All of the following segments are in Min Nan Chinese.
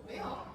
沒有。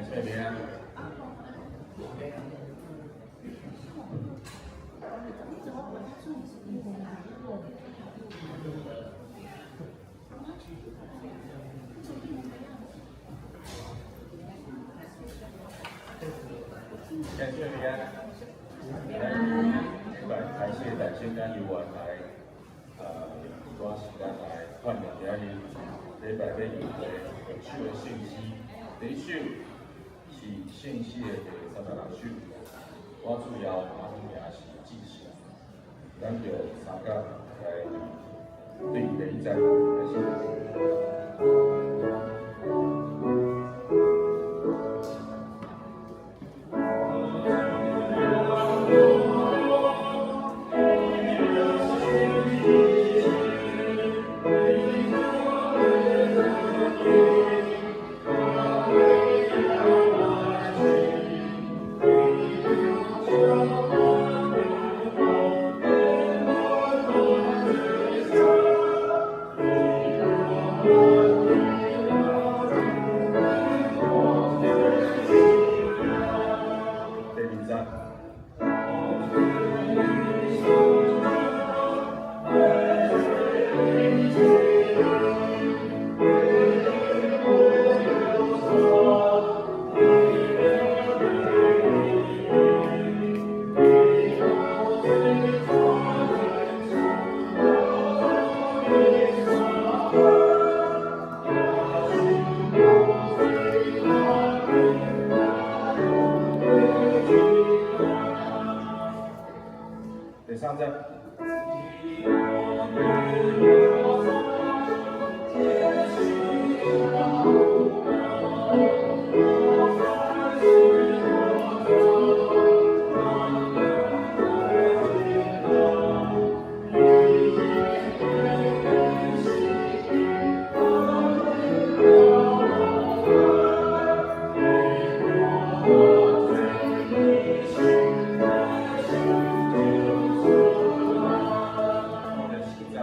這邊啊。感謝平安。來感謝感謝咱遊玩來，用一段時間來換兩今日禮拜欲遊的樂手的聖詩。第一首是聖詩的第36首，我主要阿名是至聖。咱就三甲來對第一節開始。第二節。第三節。第四節。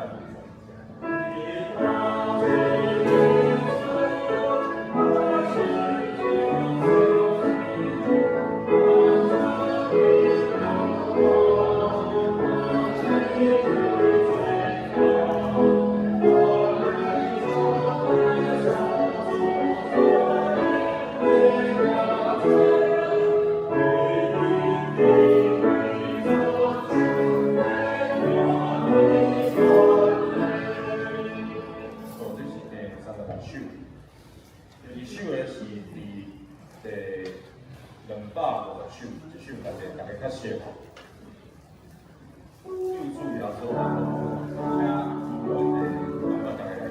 哦，這是第36首。第二首的是佇第250首，這首大家較熟。救主耶穌啊，請阮的爸爸大家來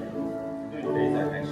對第一節開始。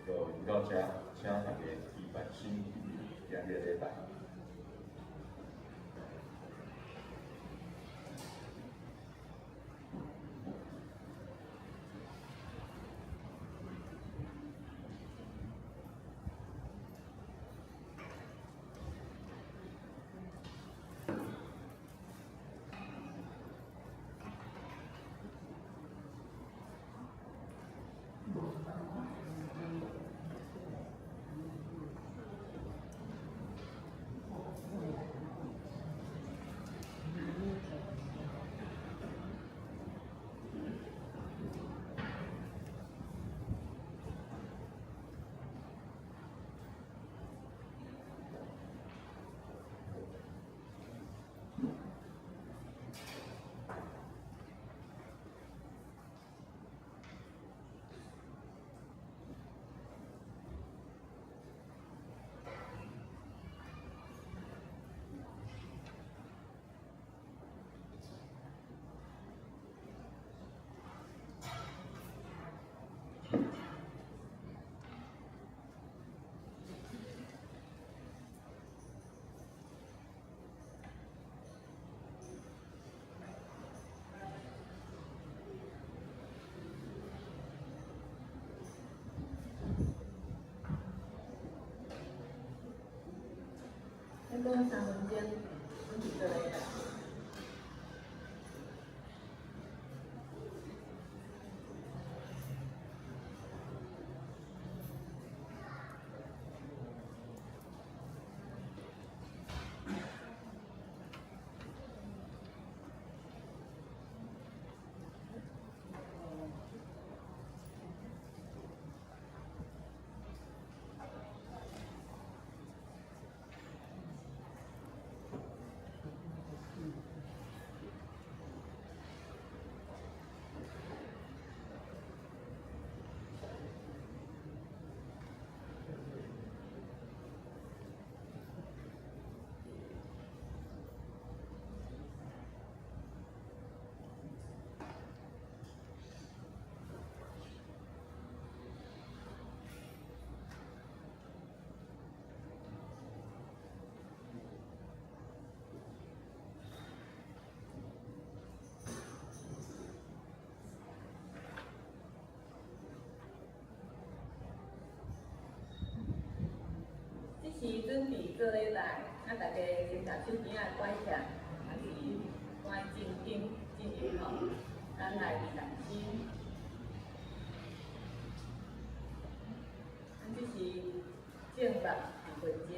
這個回到家，請大家預備心，今日禮拜。咱講3分鐘，準備做禮拜。這時準備做禮拜，啊，大家先共手邊仔拐起來，還是趕緊進進入吼，咱來靜心。咱這時靜目1分鐘。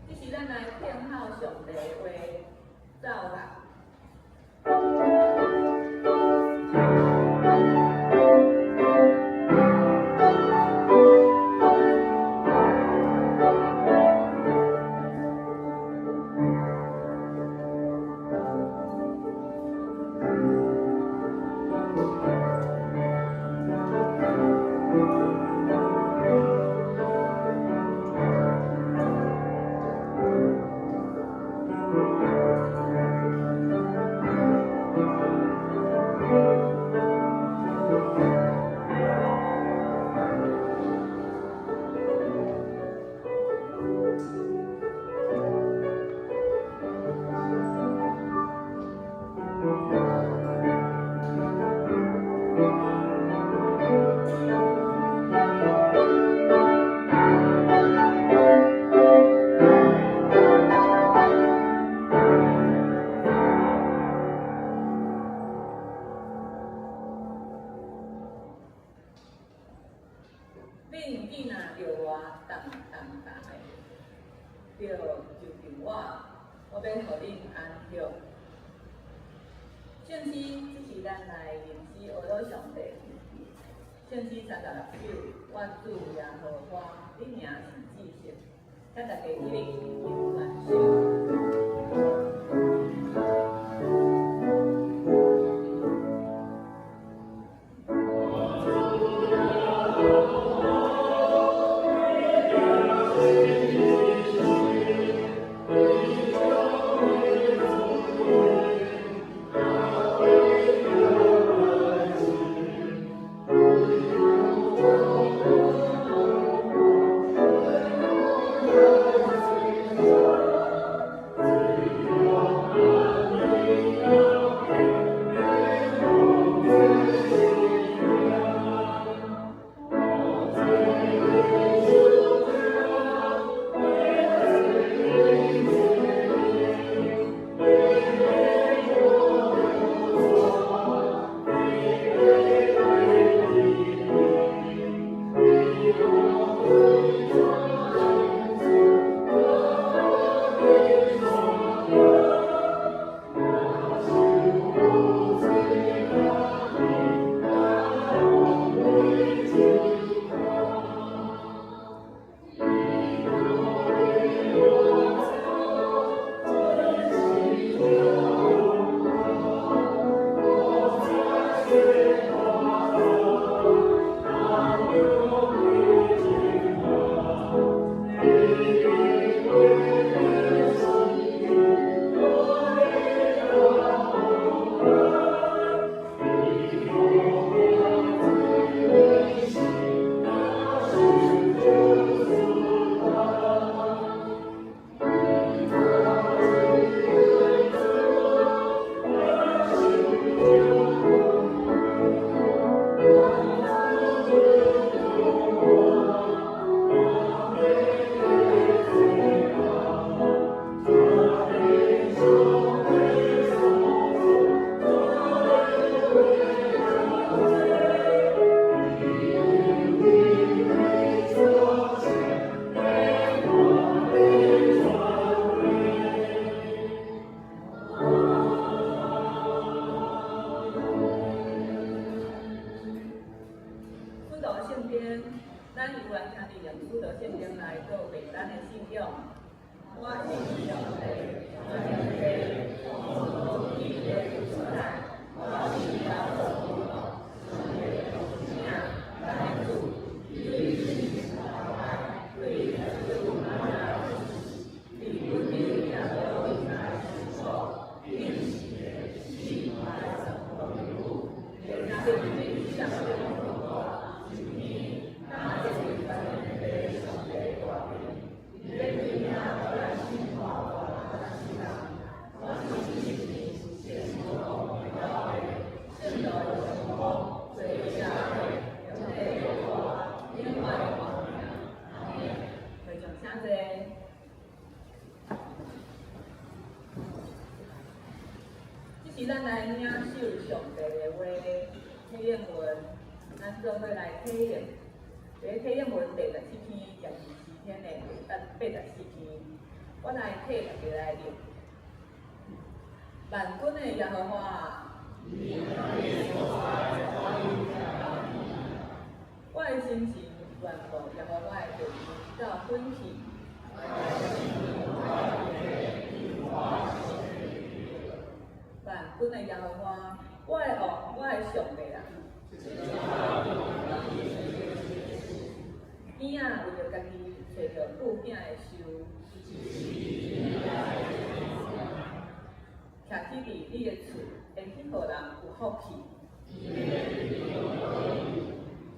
這時咱來聽候上帝的話，走啦。著就近我，我欲予恁安息。圣诗，这是咱來認識學了上帝。聖詩36首，我主耶和華，你名是至聖，請大家起立，敬懸首。使徒聖經，咱猶原徛佇用使徒聖經來做白咱的信仰。我信上帝，全能的，創造天地的主宰。我信耶穌基督，上帝的獨生子，咱的主，伊對聖靈充滿，對天主媽媽出世，佇本底彼拉多底下受苦，釘十字架，死埋葬，復活，第三日升天。這是咱來領受上帝的話，體驗文，咱做伙來體驗。這個體驗文第17篇，也是詩篇的第84篇。我來替大家來念。萬軍的耶和華，我的心情願慕耶和華的殿直到奮起。萬軍的耶和華，我的王，我的上帝啊！囝仔為著家己揣著母囝的仇，徛起佇你的厝，會去予人有福氣。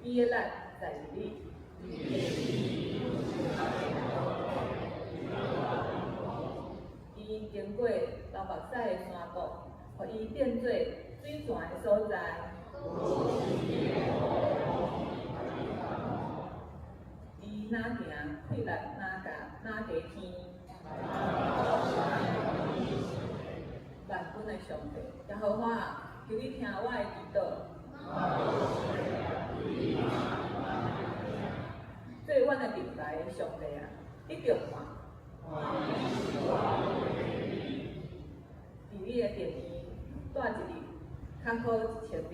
伊的力在於你。伊經過流目屎的山谷，予伊變做水泉的所在。伊若行氣力，若共若加添。萬軍的上帝，耶和華，求你聽我的祈禱。做阮的盾牌的上帝啊，你著看。伫你的殿院蹛一日，較好一千日。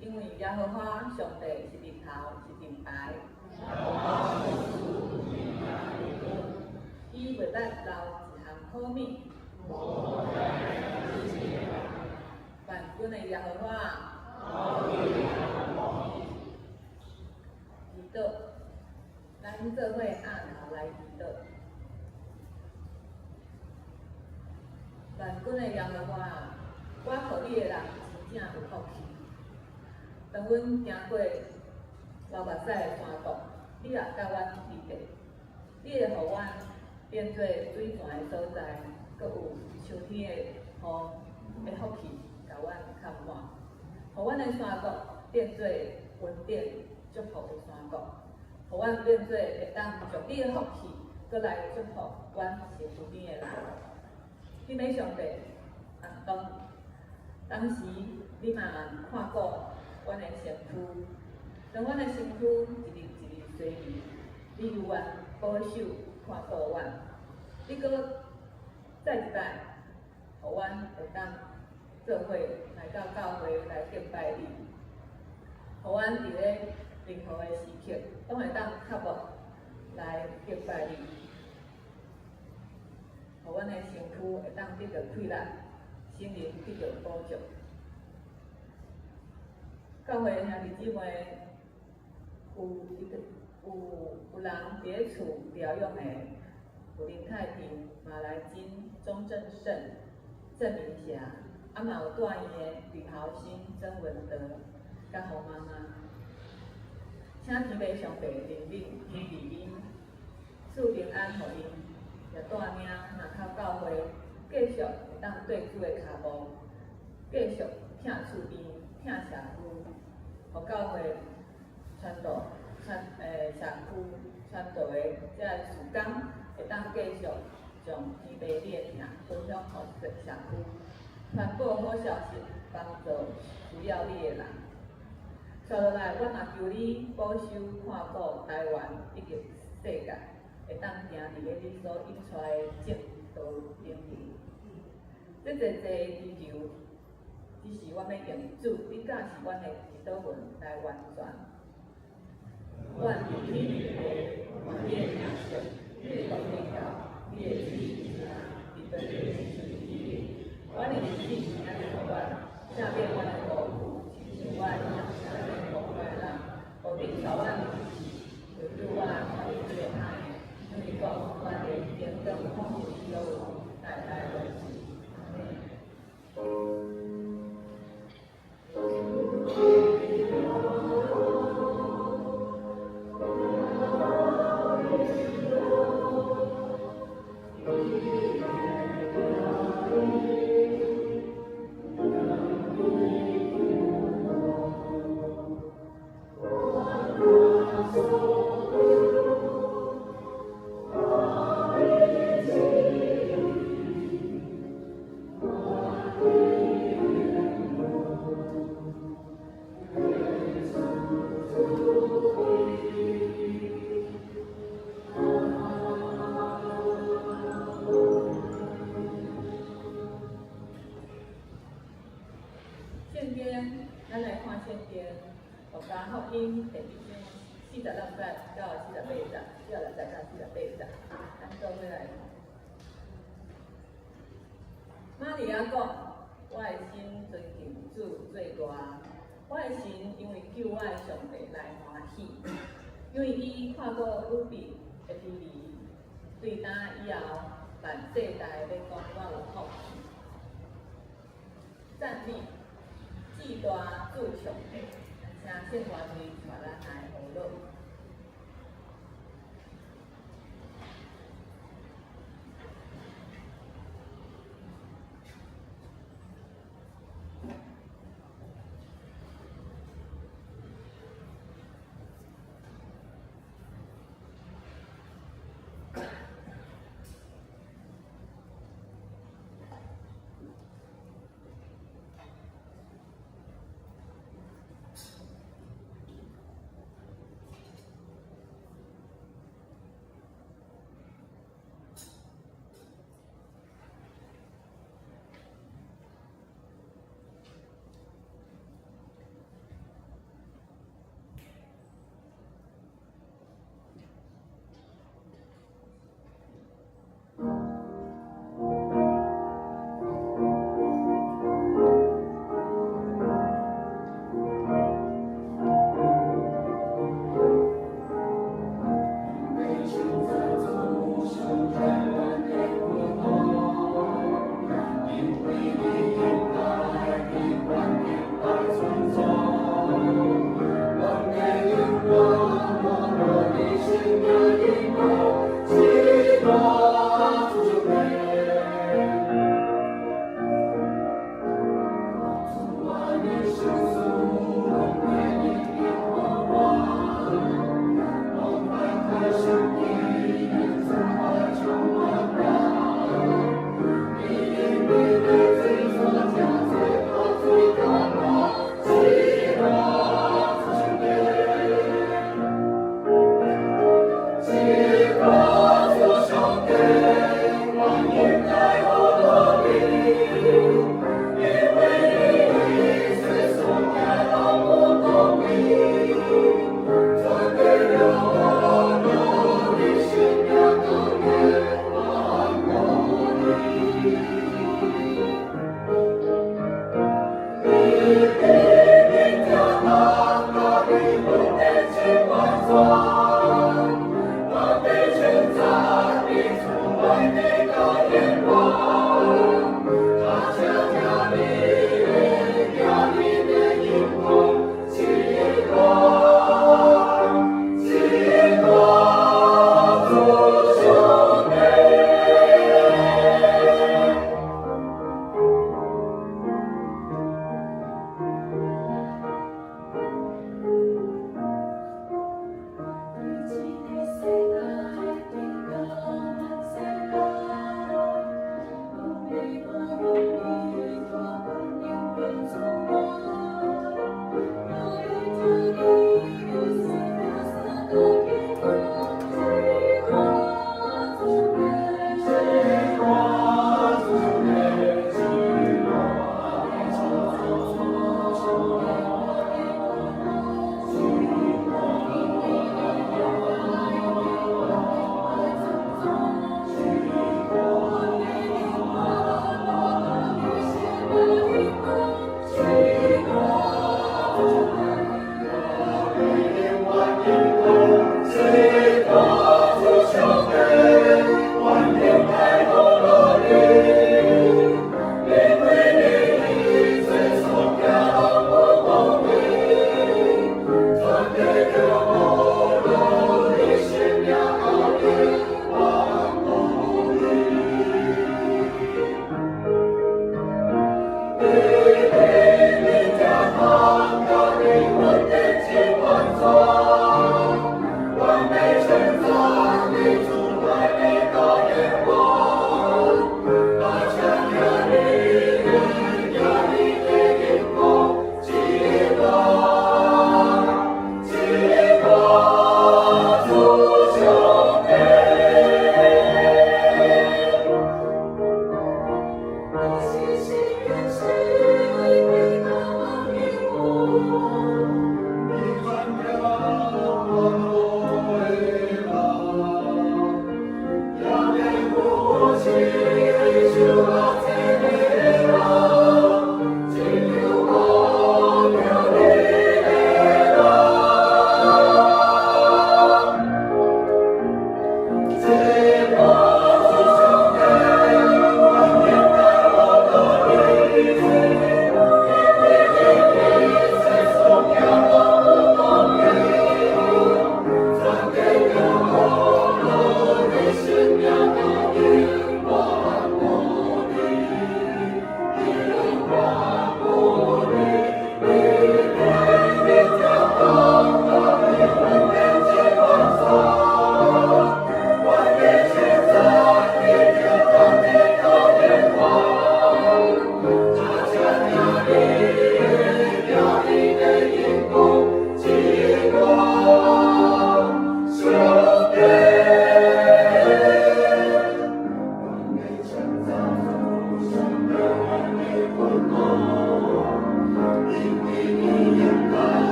因為耶和華上帝是日頭，是盾牌。伊袂捌流一項苦物。萬軍的耶和華，祈禱，咱做伙按頭來祈禱。萬軍的耶和華，我予你的人真正有福氣。當阮行過流目屎的山谷，你也佮阮佇咧，你會予阮變做水泉的所在，閣有秋天的雨的福氣，共阮崁滿，予阮的山谷變做雲頂祝福的山谷，予阮變做會當將你的福氣，閣來祝福阮身軀邊的人。天父上帝，啊，當時你嘛看顧阮的身軀，當阮的身軀一日一日衰微，你猶原保守看顧阮，你閣再一擺，予阮會當做伙來到教會來敬拜你，予阮佇咧任何的時刻，攏會當磕目來敬拜你，予阮的身軀會當得著氣力，心靈得著補足。教會兄弟姊妹有人佇咧厝療養的，有林太平、馬來金、鍾正勝、鄭明霞，啊嘛有住院的呂豪興、曾文德、佮洪媽媽。請天父上帝憐憫天地𪜶，賜平安予𪜶，也帶領若靠教會，繼續會當對主的跤步，繼續疼厝邊、疼社區，予教會傳道、傳社區傳道的這个事工，會當繼續將天父你的疼分享予社區，傳播好消息，幫助需要你的人。接落來，阮也求你保守看顧台灣以及世界，會當行佇咧你所引帶的正道頂面。這濟濟祈求，只是阮欲用主，你教示阮的祈禱文來完全。願天父願你的名聖，你的國臨到，你的旨意佇地親像佇天頂。阮的日子請你予阮，赦免阮的過錯，親像阮也赦免無阮的人，無得帶阮入試，救阮脫離這个歹的，因為國、權力、榮光，攏是你所有，代代如是。阿门。聖經，咱來看聖經，路加福音第一章46節到48節，46節到48節，咱做伙來看。瑪利亞講：我的心尊敬主最大，我的神因為救我的上帝來歡喜，因為伊看顧女婢的卑微，對今以後萬世代欲講我有福氣。讚美至大主上帝，請聖歌隊帶咱來學樂。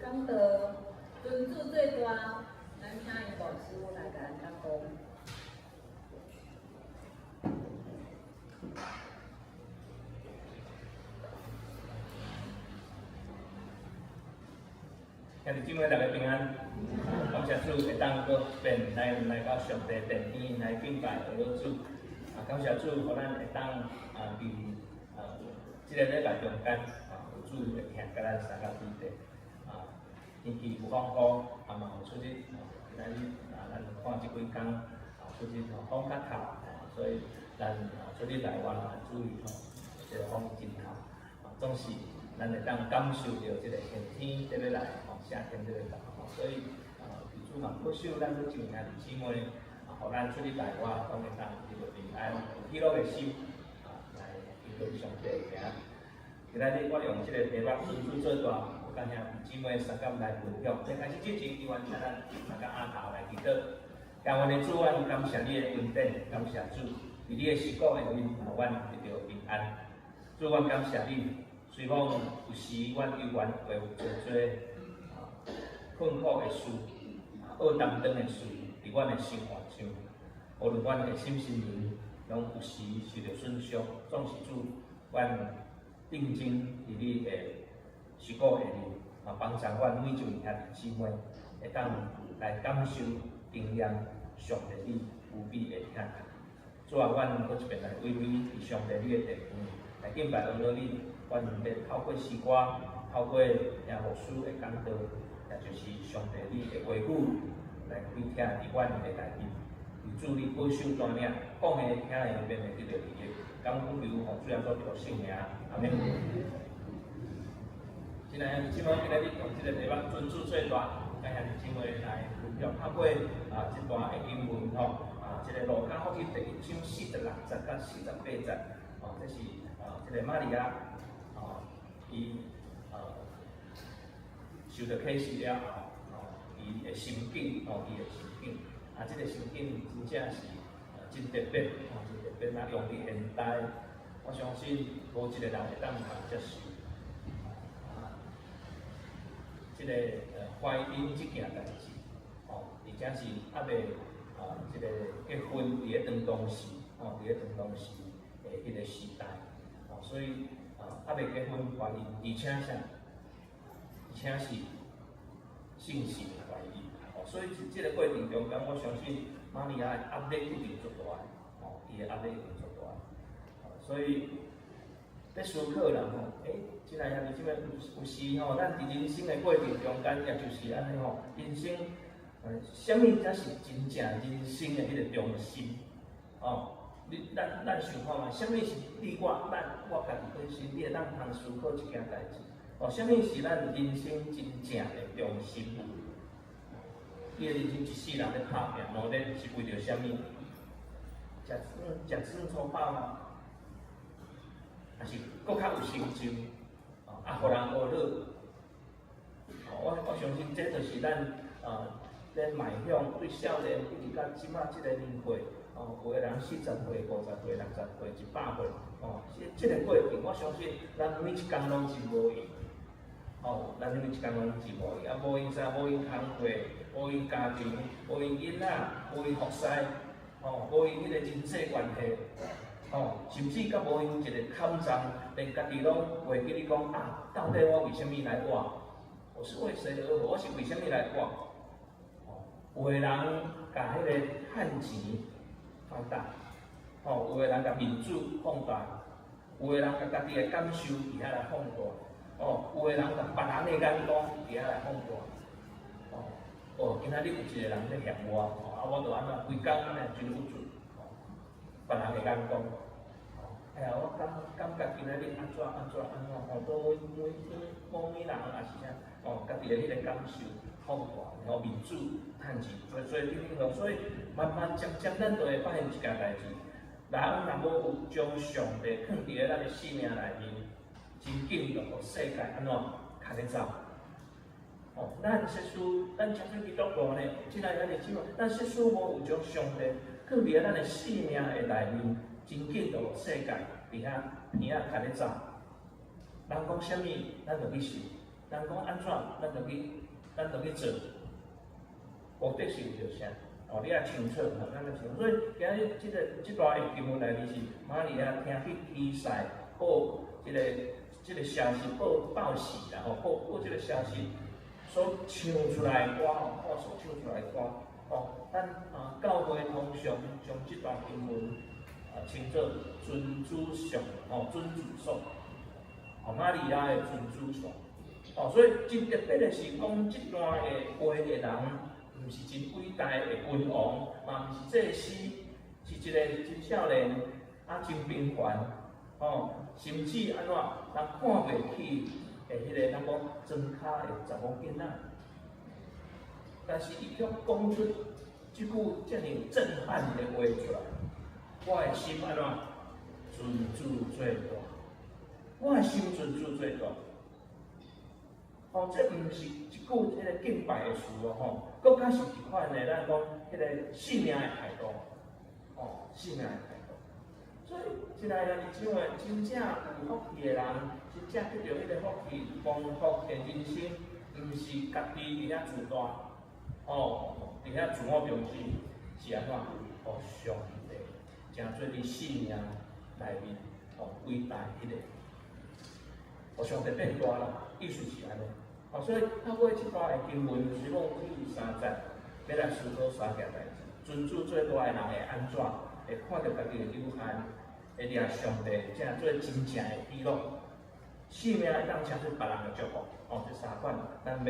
講道，尊主最大，咱請伊牧師來共咱講道。兄弟姊妹，大家平安。感謝主會當閣變來來到上帝殿邊來敬拜阿主。啊，感謝主，予咱會當啊，佇啊，這个禮拜中間啊，有主會疼佮咱相佮對地。啊，天氣有風雨，啊嘛有出日。啊，今仔日啊，咱看這幾工啊，出日吼風較透，所以咱啊出日內外注意吼，這个風真透，啊總是咱會當感受著這个夏天佇欲來，吼夏天佇欲到，吼所以啊，求主嘛保守咱每一位兄弟姊妹，啊，予咱出日內外攏會當得著平安，有喜樂的心，啊，來敬拜上帝的名。今仔日我用這个題目“尊主做大”，我佮兄弟姊妹相共來分享。在開始之前，猶原請咱大家阿頭來祈禱。感恩的主，阮感謝你的恩典，感謝主，佇你的時光的面，予阮得著平安。主，阮感謝你，雖講有時阮猶原會有濟濟困苦的事、僫擔當的事，佇阮的生活上，無論阮的心身靈，攏有時受著損傷。總是主，阮定睛佇你的時光下面，啊，幫助阮每一位兄弟姊妹，會當來感受、經驗上帝你無比的疼愛。主啊，阮閣一遍來跪跪佇上帝你的殿前，來敬拜阿羅你。阮欲透過詩歌，透過聽牧師的講道，也就是上帝你的話語來開聽佇阮的內面。求主你保守帶領，講的聽的免會得著利益。感恩求奉主耶穌基督聖名，阿門。親愛的兄弟姊妹，今仔日用這個題目“尊主做大”，佮兄弟姊妹來分享。透過啊，這段的經文吼，啊，這個路加福音第一章46節佮48節，哦，這是啊，這個瑪利亞，哦，伊受著啟示了後，哦，伊的心境，哦，伊的心境，啊，這個心境真正是真特別，哦，真特別。若用佇現代，我相信無一個人會當通接受。啊，這個懷孕這件代誌，哦，而且是猶未啊，這個結婚佇咧當當時，哦，佇咧當當時的彼個時代，哦，所以啊，猶未結婚懷孕，而且啥？而且是聖神懷孕，哦，所以這個過程中間，我相信瑪利亞的壓力一定足大的，哦，伊的壓力一定足大的，哦，所以咧思考啦吼，親愛兄弟姊妹，有時吼，咱佇人生的過程中間，也就是按呢吼，人生，啥物才是真正人生的彼個中心？哦，你咱想看覓，啥物是你我咱我家己本身，你會當通思考這件代誌？哦，啥物是咱人生真正的中心？你的人生一世人咧拍拚努力是為著啥物？食酸食酸粗飽嗎？還是閣較有成就？啊，予人呵咾？哦，我相信這就是咱啊，咧邁向對少年一直到這馬這個年歲，哦，有的人40歲、50歲、60歲、100歲，哦，這個過程，我相信咱每一工攏真無閒。哦，咱每一工攏真無閒，啊，無閒啥？無閒工課，無閒家庭，無閒囡仔，無閒服侍，哦，無閒彼個人際關係，哦，甚至閣無閒一个坎站，連家己攏袂記得講啊，到底我為啥物來活？我是為誰而活？我是為啥物來活？哦，有的人共彼个趁錢放大，哦，有的人共面子放大，有的人共家己的感受佇遐來放大，哦，有的人共別人的眼光佇遐來放大，哦，哦，今仔日有一個人咧嫌我，哦，啊，我就按怎規工按呢真鬱卒，哦，別人的眼光，哦，哎呀，我感覺今仔日按怎按怎按怎，哦，都每每每某某人也是啥，哦，家己的彼個感受放大，然後面子趁錢，所以等等，所以慢慢漸漸，咱就會發現一件代誌，人若無有將上帝囥佇咧咱的生命內面，真緊就予世界按怎牽咧走。哦，咱設使，咱接受基督徒呢，親愛兄弟姊妹，咱設使無有將上帝囥佇咧咱的生命的內面，真緊就予世界佇遐邊仔牽咧走。人講啥物，咱就去信；人講按怎，咱就去做。目的是為著啥？哦，你愛清楚，吼，咱愛清楚。所以今日這個這段的經文內面是瑪利亞聽去天使報這個消息，報喜啦，吼，報這個消息所唱出來的歌，吼，所唱出來的歌，吼，咱啊教會通常將這段經文啊稱做尊主頌，吼，尊主頌，哦，瑪利亞的尊主頌，哦，所以真特別的是講這段的話的人。毋是真偉大的君王，嘛毋是祭司，是一个真少年，啊真平凡，吼，甚至按怎人看袂起的彼个，咱講莊跤的查某囡仔。但是伊卻講出這句遮爾震撼的話出來，我的心按怎尊主做大，我的心尊主做大。哦，這毋是一句彼个敬拜的詞哦，吼，閣較是一款的，咱講彼个信仰的態度，哦，信仰的態度。所以，親愛的弟兄姊妹，真正有福氣的人，真正得著彼个福氣、豐富的人生，毋是家己佇遐自大，哦，佇遐自我中心，是按怎？予上帝成做佇生命內面，哦，偉大彼个，予上帝變大啦，意思是按呢。哦，所以透過這段的經文，雖講只有三節，欲來思考三件代誌。尊主做大的人會按怎？會看著家己的有限，會掠上帝成做真正的喜樂。生命會當成做別人的祝福。哦，這三款，咱欲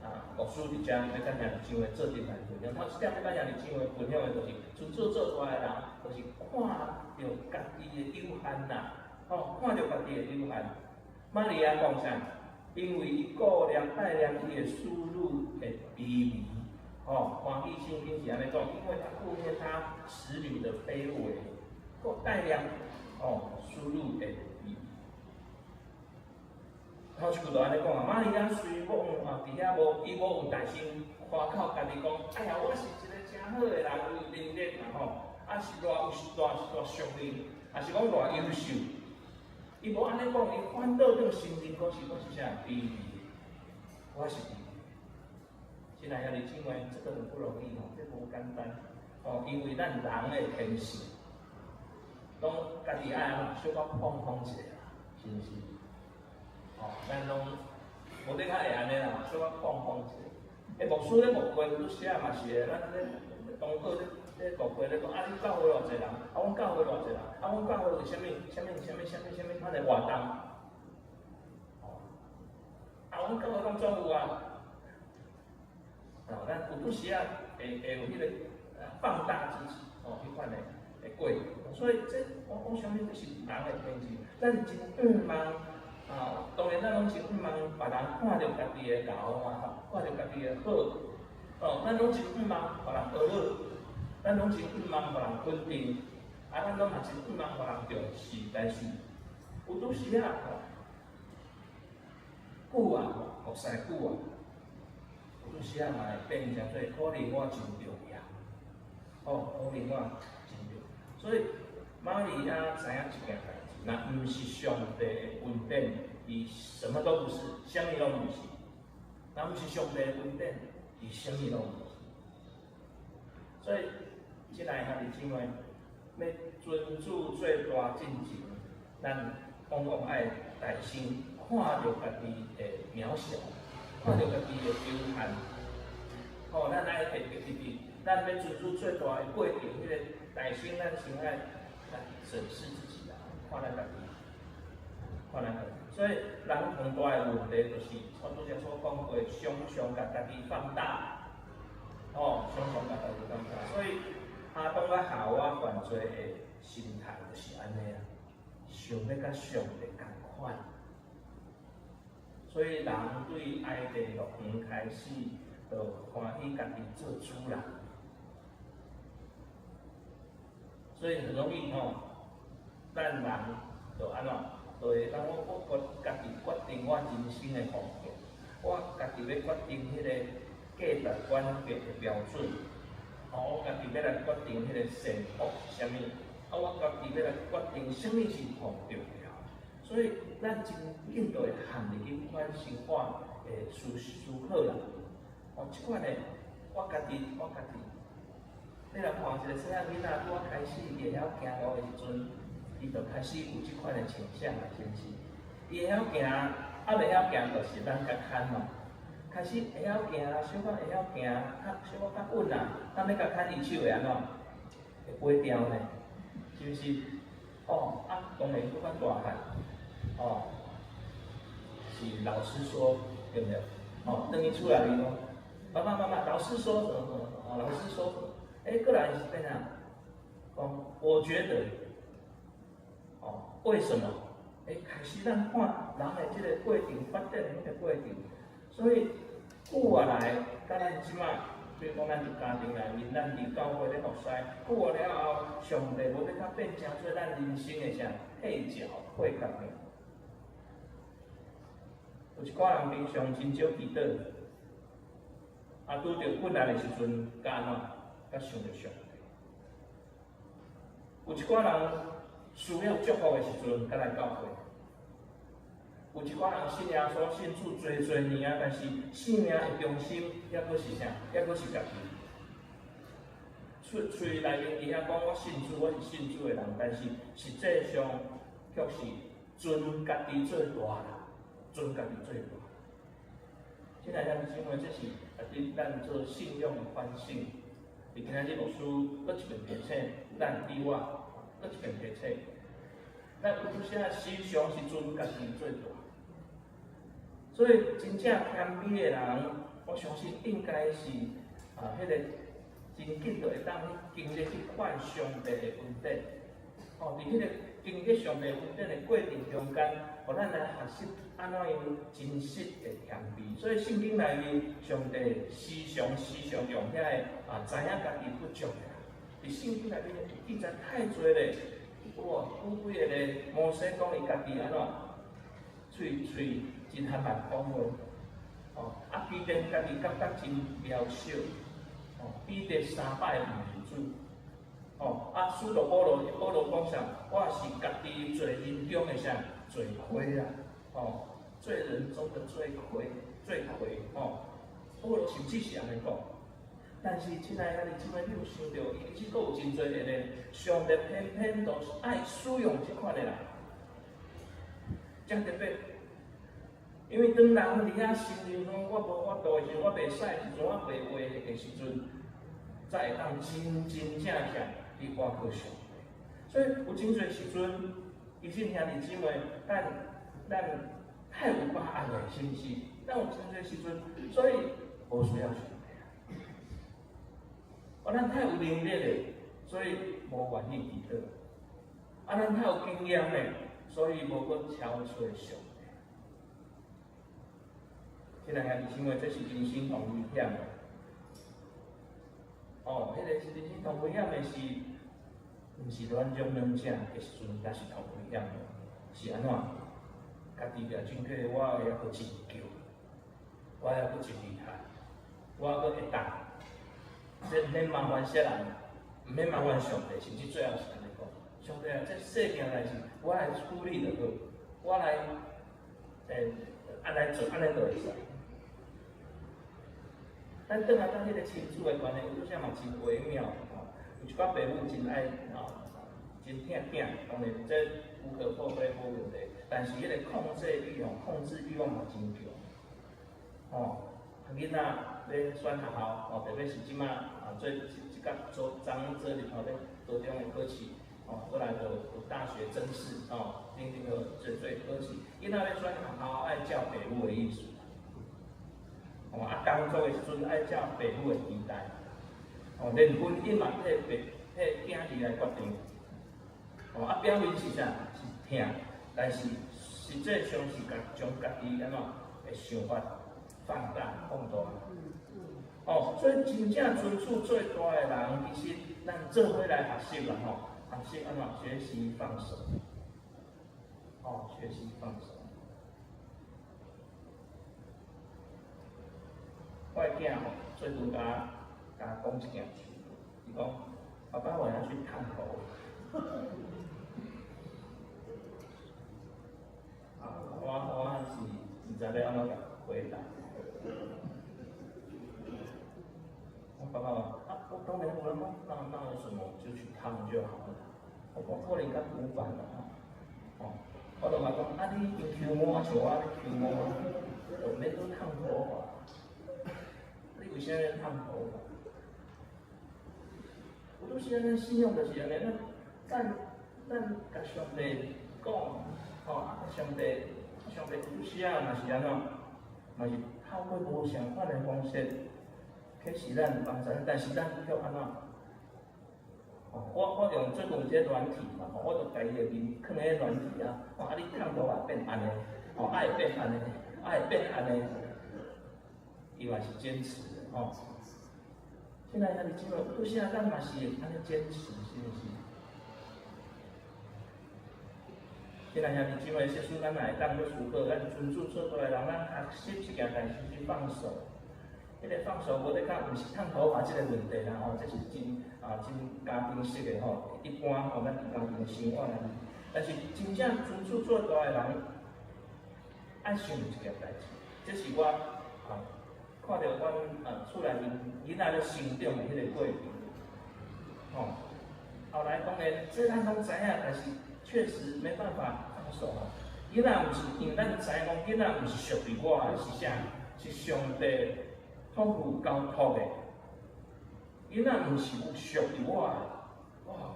啊，牧師佇遮欲佮兄弟姊妹做陣來分享。頭一點欲佮兄弟姊妹分享的，就是尊主做大的人，就是看著家己的有限啦。哦，看著家己的有限。瑪利亞講啥？因為伊顧念愛念伊的使女的卑微，哦，歡喜聖經是按呢講，因為他顧念他使女的卑微，閣愛念哦使女的卑微。頭一句就按呢講啊，瑪利亞雖罔啊，佇遐無，伊無有大聲誇口家己講，哎呀，我是一個誠好的人，有能力啦吼，啊是偌有偌偌屬靈，啊是講偌優秀。伊無按呢講，伊反倒轉承認講是我是啥卑微，我是卑微。親愛的兄弟姊妹，這個很不容易吼，這無簡單哦，因為咱人的天性，攏家己愛按怎小可膨風一下啦，是毋是？哦，咱攏無你較會按呢啦，小可膨風一下。欸，牧師咧牧會拄寫嘛是的，咱咧同學咧咧牧會咧講，啊，恁教會偌濟人？啊，阮教會偌濟人？啊，阮教會有啥物？啥物？啥物？啥物？啥物款的活動？哦，啊，阮教會攏總有啊。哦，咱有拄時仔會有彼個放大自己，哦，彼款的過程。所以這我相信這是人的天性，咱真向望啊，當然咱攏真向望別人看著家己的𠢕啊，看著家己的好，哦，咱攏真向望予人學好，咱攏真向望予人肯定，啊，咱攏嘛真向望予人重視，但是有拄時仔吼，久啊，服侍久啊，有拄時仔嘛會變成做可能我真重要，哦，可能我真重要，所以瑪利亞知影一件代誌，若毋是上帝的恩典，伊什麼都不是，啥物攏毋是。若毋是上帝的恩典，伊啥物攏毋是。所以，親愛兄弟姊妹，欲尊主做大進前，咱往往愛大聲看著家己的渺小，看著家己的有限。吼，咱愛特別特別，咱欲尊主做大的過程，彼個大聲，咱先愛來審視自己啦，看咱家己，看咱家己。所以，人上大的問題就是，我拄才所講過，常常共家己放大，哦，常常共家己放大。所以，亞當佮夏娃犯罪的心態就是按呢啊，想欲佮上帝仝款。所以，人對伊甸樂園開始，就歡喜家己做主人。所以很容易吼，咱人就按怎，就會當我決家己決定我人生的方向，我家己欲決定彼個價值觀的標準，哦，我家己欲來決定彼個幸福是啥物，啊，我家己欲來決定啥物是上重要。所以咱真緊就會陷入彼款生活的思考啦。哦，這款的我家己，我家己。你若看一個細漢囡仔拄仔開始伊會曉行路的時陣，伊就開始有這款的傾向啊，是毋是？伊會曉行，啊袂曉行，就是咱共牽嘛。開始會曉行，小可會曉行，較小可較穩啊，咱欲共牽伊手會按怎？會飛掉呢？是毋是？哦，啊，當然閣較大漢，哦，是老師說，對毋對？哦，轉去厝內面講，爸爸媽媽，老師說什麼什麼？哦，老師說什麼？欸，過來是變啥？講，我覺得，哦，為什麼？欸，開始咱看人的這个過程發展的彼个過程，所以久啊來，佮咱這馬，比如講咱佇家庭內面，咱佇教會咧服侍，久啊了後，上帝無欲較變成做咱人生的啥配角配角爾。有一寡人平常真少祈禱，啊，拄著困難的時陣，才按怎？才想著上帝。有一寡人需要祝福的時陣，才來教會。有一寡人信耶穌信主濟濟年啊，但是生命的中心猶閣是啥？猶閣是家己。喙喙內面佇遐講我信主，我是信主的人，但是實際上卻是尊家己做大啦，尊家己做大。親愛的兄弟姊妹，這是啊，佇咱做信仰的反省。佇今仔日牧師閣一遍提醒咱你我，閣一遍提醒，咱有當時仔時常是尊家己做大，所以真正謙卑的人，我相信應該是啊，彼个真緊就會當去經歷彼款上帝的恩典。哦，佇彼个經歷上帝恩典的過程中間，予咱來學習按怎樣真實的謙卑。所以聖經內面，上帝時常時常用遐个啊，知影家己不足的。佇聖經內面記載太濟咧，哇，有幾个咧，摩西講伊家己按怎，喙喙真含慢講話，哦，啊，彼得家己感覺真渺小，哦，彼得三擺毋認主。哦，啊，使徒保羅，保羅講啥？我是家己罪人中的啥？罪魁啊！哦，罪人中的罪魁，罪魁哦。保羅甚至是按呢講。但是，親愛的兄弟姊妹，你有想著，伊其實閣有真濟个咧，上帝偏偏都是愛使用這款的人，真特別。因為當人佇遐承認講我無法度的時陣，我袂使的時陣，我袂話的時陣，才會當真真正正去倚靠上帝。所以有真濟時陣，其實兄弟姊妹，咱咱太有把握了，是毋是？咱有真濟時陣，所以無需要上帝。哦，咱太有能力了，所以無願意祈禱。啊，咱太有經驗了，所以無閣敲揣上帝。親愛兄弟姊妹，這是人生同危險的。哦，彼个是人生同危險的是，毋是軟弱軟者的時陣，也是同危險的。是按怎？家己掠準確，我猶閣真強，我猶閣真厲害，我猶閣會當。這毋免麻煩啥人，毋免麻煩上帝，甚至最後是按呢講：上帝啊，這細件代誌我來處理就好，我來按呢做，按呢就會使。咱轉來講彼个親子的關係，有陣時嘛真微妙吼。有一寡爸母真愛吼，真疼囝，當然這無可厚非，無問題。但是彼个控制欲望，控制欲望嘛真強。吼，囡仔欲選學校，吼，特別是這馬啊，做這這個做昨做入吼咧高中的考試，吼，過來就有大學甄試，吼，等等個做做考試。囡仔欲選學校愛照爸母的意思。哦，啊，工作的時陣愛照爸母的期待，哦，連婚姻嘛替爸替囝兒來決定。哦，啊，表面是啥？是疼，但是實際上是共將家己按怎的想法放大放大。哦，所以真正尊主做大的人，其實咱做伙來學習啦吼，學習按怎學習放手。哦，學習放手。我的囝吼，最近共我共我講一件事，伊講：爸爸，我要去燙頭。啊，我我是毋知欲按怎共回答。我爸爸話：啊，我當然我講，那那有什麼，就去燙就好了。我講可能較古板啦，吼。我就共伊講：啊，你已經 Q 毛，像我按呢 Q 毛，就毋免閣燙頭髮。你為啥欲燙頭髮？有當時咱信仰就是按呢，咱咱咱共上帝講，吼，啊，上帝上帝有時仔嘛是按怎，嘛是透過無仝款的方式，啟示咱幫助，但是咱卻按怎？哦，我用最近這個軟體嘛，吼，我就共伊的面囥佇軟體啊，哦，啊你燙頭髮變按呢，哦，愛變按呢，愛變按呢，伊嘛是堅持的吼。現在兄弟姊妹，有時啊，咱嘛是會按呢堅持，是毋是？親愛兄弟姊妹，假使咱若會當欲思考，咱尊主做大的人，咱學習這件代誌去放手。彼個放手無咧講，毋是燙頭髮這個問題啦吼，這是真啊真家庭式的吼，一般吼咱佇家庭生活內面。但是真正尊主做大的人，愛想一件代誌，這是我啊看著阮啊厝內面囡仔咧成長的彼個過程。吼，後來當然這咱攏知影，但是確實沒辦法放手啊。囡仔毋是因為咱知影講，囡仔毋是屬於我的，是啥？是上帝託付交託的。囡仔毋是屬於我的，哇！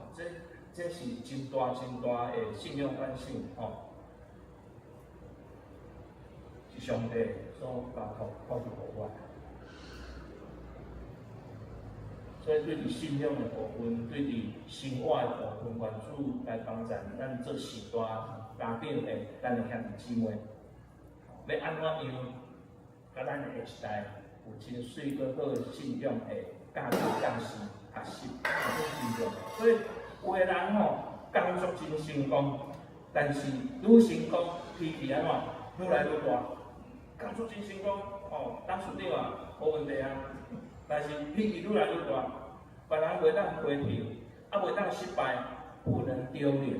這是真大真大的信仰反省吼，是上帝所交託託付予我。所以對佇信仰的部分，對佇生活的部分，願主來幫助咱做序大家長的咱的兄弟姊妹，欲按怎樣，佮咱的下一代有真媠閣好的信仰的教導、教示、學習，這是真重要。所以有的人吼工作真成功，但是愈成功脾氣按怎愈來愈大。工作真成功，吼，董事長啊，無問題啊。但是脾氣愈來愈大，別人袂當批評，啊袂當失敗，不能丟臉，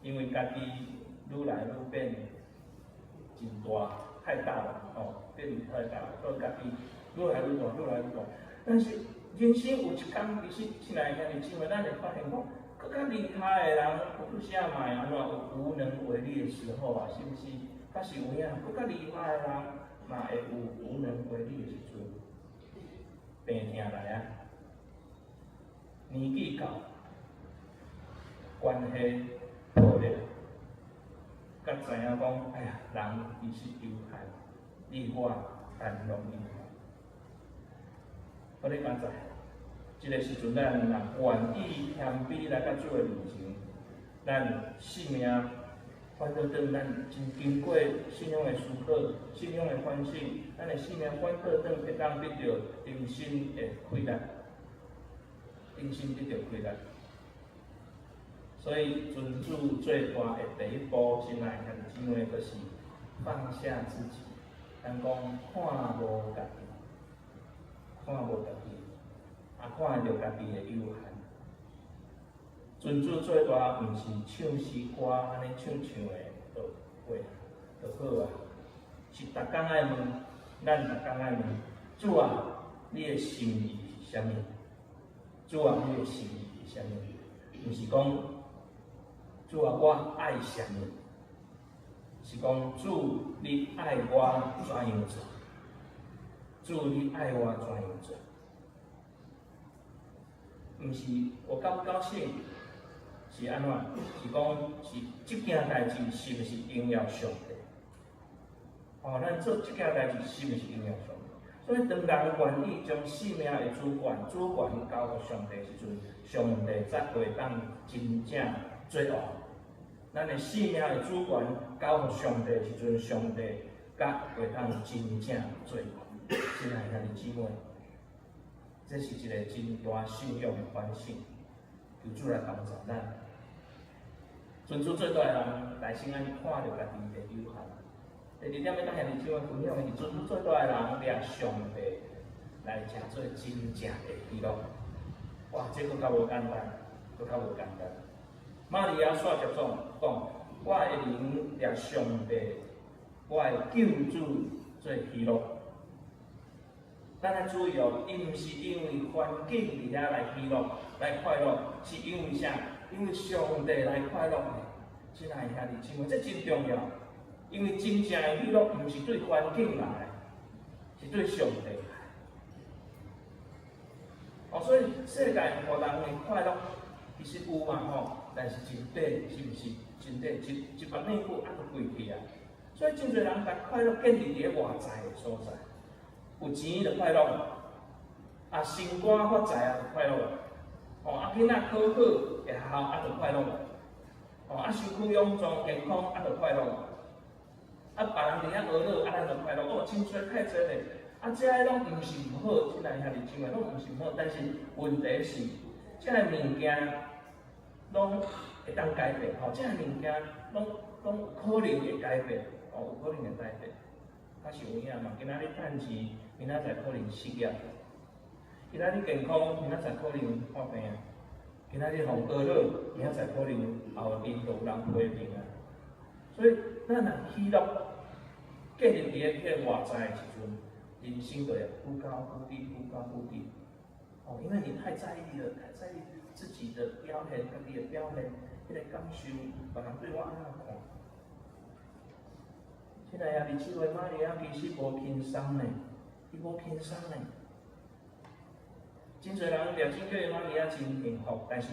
因為家己愈來愈變真大，太大了，吼，變太大了，所以家己愈來愈大，愈來愈大。但是人生有一天，其實親愛的兄弟姊妹，咱會發現講，閣較厲害的人，有時嘛會按怎有無能為力的時候啊，是毋是？確實有影，閣較厲害的人嘛會有無能為力的時陣，病痛來啊，年紀到，關係破裂，才知影講，哎呀，人其實有限，你我但容易。我咧講在，這個時陣，咱若願意謙卑來到主的面前，咱性命反倒轉，咱真經過信仰的思考、信仰的反省，咱的性命反倒轉會當得著重新的氣力，重新得著氣力。所以，尊主最大的第一步，親愛兄弟姊妹，就是放下自己。咱講看無家己，看無家己，也看著家己的有限。尊主最大毋是唱詩歌按呢唱唱的就過就好啊，是逐工愛問，咱逐工愛問主啊，你的心意是啥物？主啊，你的心意是啥物？毋是講主啊，我愛啥物？是講主，你愛我怎樣做？主，你愛我怎樣做？毋是我高不高興，是按怎？是講是這件代誌是毋是榮耀上帝？哦，咱做這件代誌是毋是榮耀上帝？所以當人願意將性命的主權交予上帝時陣，上帝才會當真正做王。咱的性命的主權交予上帝時陣，上帝才會當真正做王。親愛兄弟姊妹，這是一個真大信仰的反省，求主來幫助咱。尊主做大的人，來先按看著家己的有限。第二點欲佮兄弟姊妹分享的是，尊主做大的人，掠上帝來成做真正的喜樂。哇，這閣較無簡單，閣較無簡單。瑪利亞煞接講講，我的靈掠上帝，我的救主做喜樂。咱愛注意哦，伊毋是因為環境佇遐來喜樂、來快樂，是因為啥？因為上帝來快樂的。親愛兄弟姊妹，這真重要。因為真正的喜樂毋是對環境來的，是對上帝來。哦，所以世界予人的快樂其實有嘛吼，但是真短，是毋是？真短，一目內久啊，就過去啊。所以真濟人共快樂建立佇咧外在的所在。有錢就快樂，啊，升官發財啊就快樂，哦，啊，囡仔考好會學校啊就快樂，哦，啊，身軀勇壯健康啊就快樂，啊，別人佇遐呵咾啊，咱就快樂，哦，真濟太濟咧，啊，這个攏毋是毋好，親愛兄弟姊妹攏毋是毋好，但是問題是，這个物件攏會當改變，吼，這个物件攏有可能會改變，哦，有可能會改變。較是有影嘛，今仔日趁錢，明仔載可能失業；今仔日健康，明仔載可能破病；今仔日予呵咾，明仔載可能後面就有人批評啊。所以，咱若喜樂建立佇咧彼個外在的時陣，人生就會忽高忽低，忽高忽低。哦，因為你太在意了，太在意自己的表現，家己的表現，彼個感受，別人對我按怎看？親愛兄弟姊妹，瑪利亞其實無輕鬆呢，伊無輕鬆呢。真濟人掠真叫瑪利亞真幸福，但是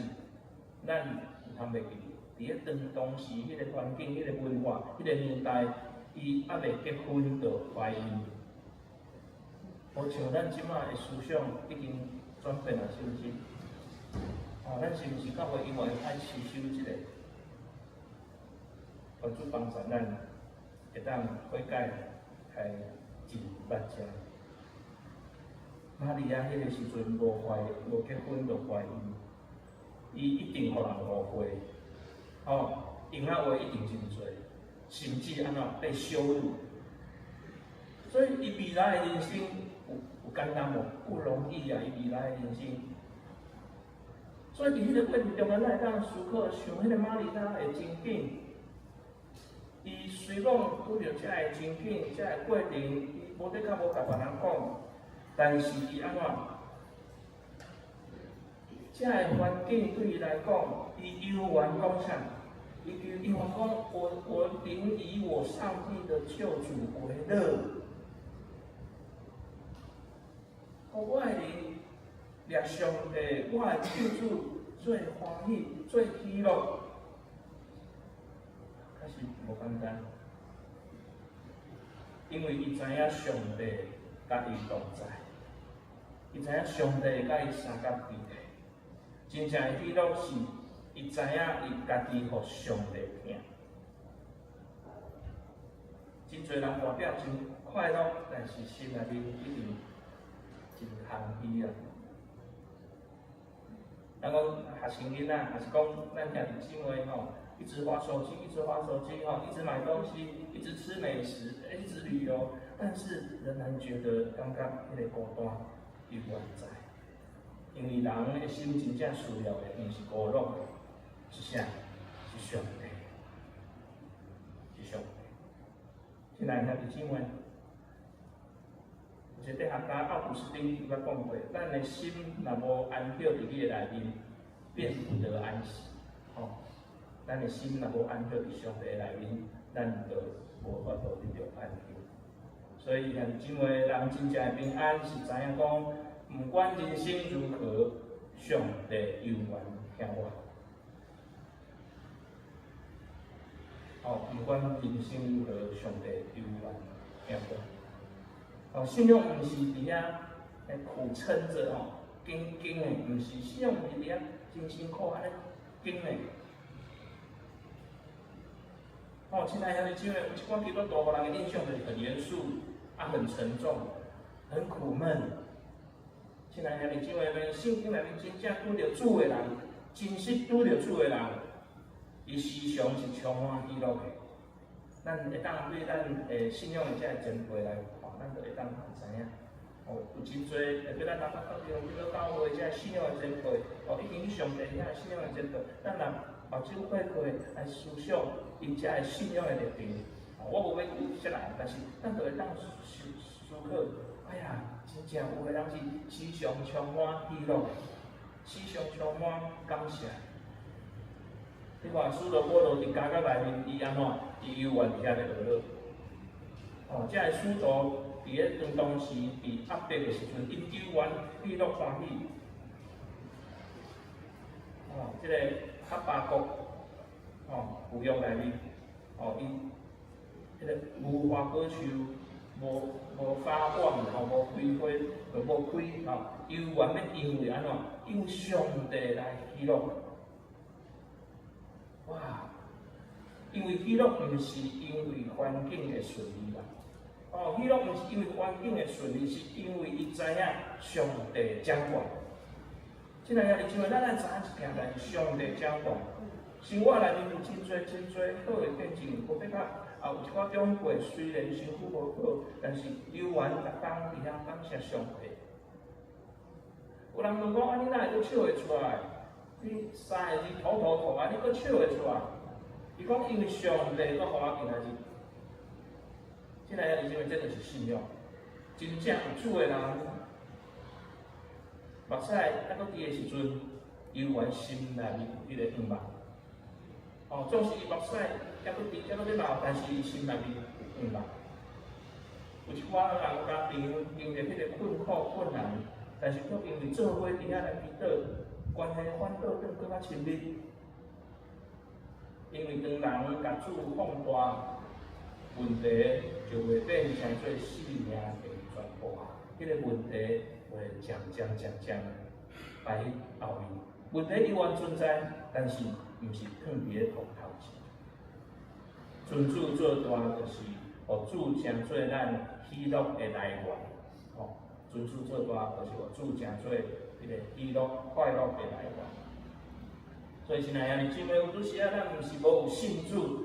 咱毋通袂記，佇咧當當時彼個環境、彼個文化、彼個年代，伊猶未結婚就懷孕。無像咱這馬的思想已經轉變啊，是毋是？哦，咱是毋是教會因為愛持守這個？求主幫助咱，會當悔改來進目正。瑪利亞彼個時陣無懷無結婚就懷孕，伊一定予人誤會，哦，閒仔話一定真濟，甚至按怎被羞辱。所以伊未來的人生有簡單無？不容易啊！伊未來的人生。所以佇彼個過程中間，咱會當思考，像彼個瑪利亞的情景，伊雖講拄著這个情景、這个過程，伊無的確無共別人講，但是伊按怎？這个環境對伊來講，伊猶原講啥？伊猶原講：我靈以我上帝的救主為樂。我的靈掠上帝，我的救主最歡喜、最喜樂，確實無簡單，因為伊知影上帝佮伊同在，伊知影上帝佮伊相佮佇咧，真正的喜樂是，伊知影伊家己予上帝疼。真濟人外表真快樂，但是心內面一定真空虛啊！人講學生囡仔，還是講咱兄弟姊妹吼，一直滑手機，一直滑手機吼，一直買東西，一直吃美食，一直旅遊，但是仍然覺得感覺彼个孤單猶原在。因為人的心真正需要的，毋是孤獨，是啥？是上帝，是上帝。親愛兄弟姊妹，有一個哲學家奧古斯丁伊捌講過：咱的心若無安歇佇你的內面，便不得安息。吼，咱的心若無安歇佇上帝的內面，咱就無法度得著安息。所以兄弟姊妹，人真正的平安是知影講，毋管人生如何，上帝猶原疼我。哦，毋管人生如何，上帝猶原疼我。哦，信仰毋是佇遐苦撐著吼，緊緊的，毋是信仰毋是佇遐真辛苦按呢緊的。哦，親愛兄弟姊妹，有一寡基督徒予人的印象就是很嚴肅，啊，很沉重，很苦悶。親愛兄弟姊妹們，聖經內面真正拄著主的人，真實拄著主的人，伊時常是充滿喜樂的。咱會當對咱的信仰的這个前輩來看，咱就會當知影。哦，有真濟特別咱南北教會、基督教會這个信仰的前輩，哦，已經去上帝遐信仰的前輩，咱若目睭閉開來思想𪜶這个信仰的歷程，哦，我無欲舉啥人，但是咱就會當思考，哎呀，真正有的人是時常充滿喜樂的，時常充滿感謝。你看，使徒保羅佇監獄內面，伊按怎？伊猶原佇遐咧呵咾。哦，這个使徒佇咧當時佇壓迫的時陣，𪜶猶原喜樂歡喜。哦，這個哈巴谷，哦，舊約內面，哦，伊彼個無花果樹，無發旺吼，無開花，就無開吼。猶原欲因為按怎？因為上帝來喜樂。哇！因為喜樂毋是因為環境的順利啦。哦，喜樂毋是因為環境的順利，是因為伊知影上帝掌管。親愛的兄弟姊妹，咱愛知影一件代誌，上帝掌管。生活內面有真濟真濟好的見證，無比較啊，有一寡長輩雖然身軀無好，但是猶原逐工佇遐感謝上帝。有人問講，啊，你哪會閣笑會出來？你三個字吐吐吐啊，你閣笑會出來？伊講因為上帝閣予我今仔日。親愛的弟兄姊妹，這就是信仰。真正有主的人，目屎猶閣滴的時陣，猶原心內面有彼個向望。哦，縱使伊目屎猶閣滴，猶閣咧流，但是伊心內面有向望。有一寡人家庭經歷彼個困苦困難，但是卻因為做伙佇遐來祈禱，關係反倒變閣較親密。因為當人共主放大，問題就袂變成做性命的全部啊！彼個問題會漸漸漸漸擺佇後面。問題猶原存在，但是毋是囥佇咧頭頭前。尊主做大，就是予主成做咱喜樂的來源。吼，尊主做大，就是予主成做彼個喜樂快樂的來源。所以，親愛的兄弟姊妹，有拄時仔，咱毋是無有信主，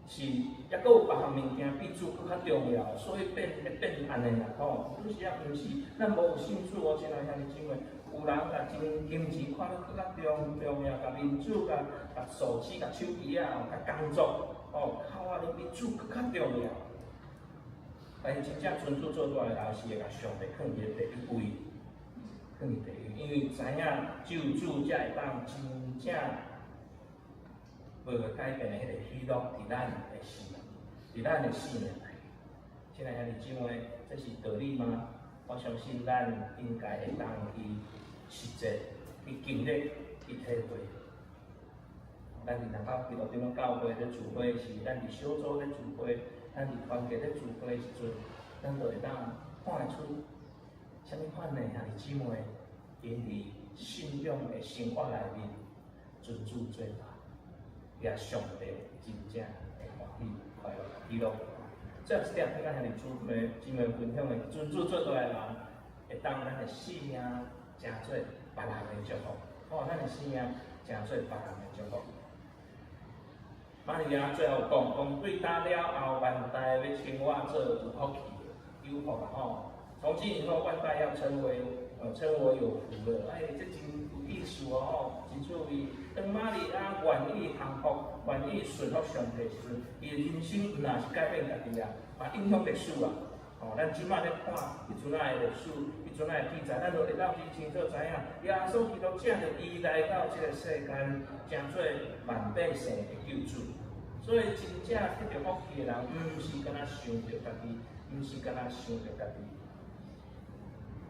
是猶閣有別項物件比主閣較重要，所以變會變按呢啦吼。有拄時仔毋是咱無有信主哦，親愛兄弟姊妹，有人共金金錢看得閣較重重要，共民主、共共手機、共手機仔、共工作，哦，靠啊，攏比主閣較重要。但是真正尊主做大的人，是會共上帝放佇第一位，放佇第一，因為知影只有主才會當真正無改變的彼個喜樂，佇咱的生命，佇咱的生命內。親愛兄弟姊妹，這是道理嗎？我相信咱應該會當去實踐、去經歷、去體會。咱佇南港基督長老教會咧聚會時，咱佇小組咧聚會，咱佇團契咧聚會的時陣，咱就會當看會出啥物款的兄弟姊妹，𪜶佇信仰的生活內面尊主做大，也上帝真正會歡喜快樂喜樂。最後一點，欲佮兄弟姊妹姊妹分享的，尊主做大的人，會當咱的生命成做別人的祝福。哦，咱的生命成做別人的祝福。瑪利亞最後講，講對今了後，萬代欲稱我做有福氣的，有福啊吼！從今以後，萬代要稱為稱我有福了。哎，這真有意思哦吼，真趣味。當瑪利亞願意降服、願意順服上帝時陣，伊的人生毋若是改變家己啊，嘛影響歷史啊。吼，咱這擺咧看彼陣仔的歷史，彼陣仔的記載，咱就會當真清楚知影，耶穌基督藉著伊來到這個世間，成做萬百姓的救主。所以真正得著福氣的人，毋是干焦想著家己，毋是干焦想著家己。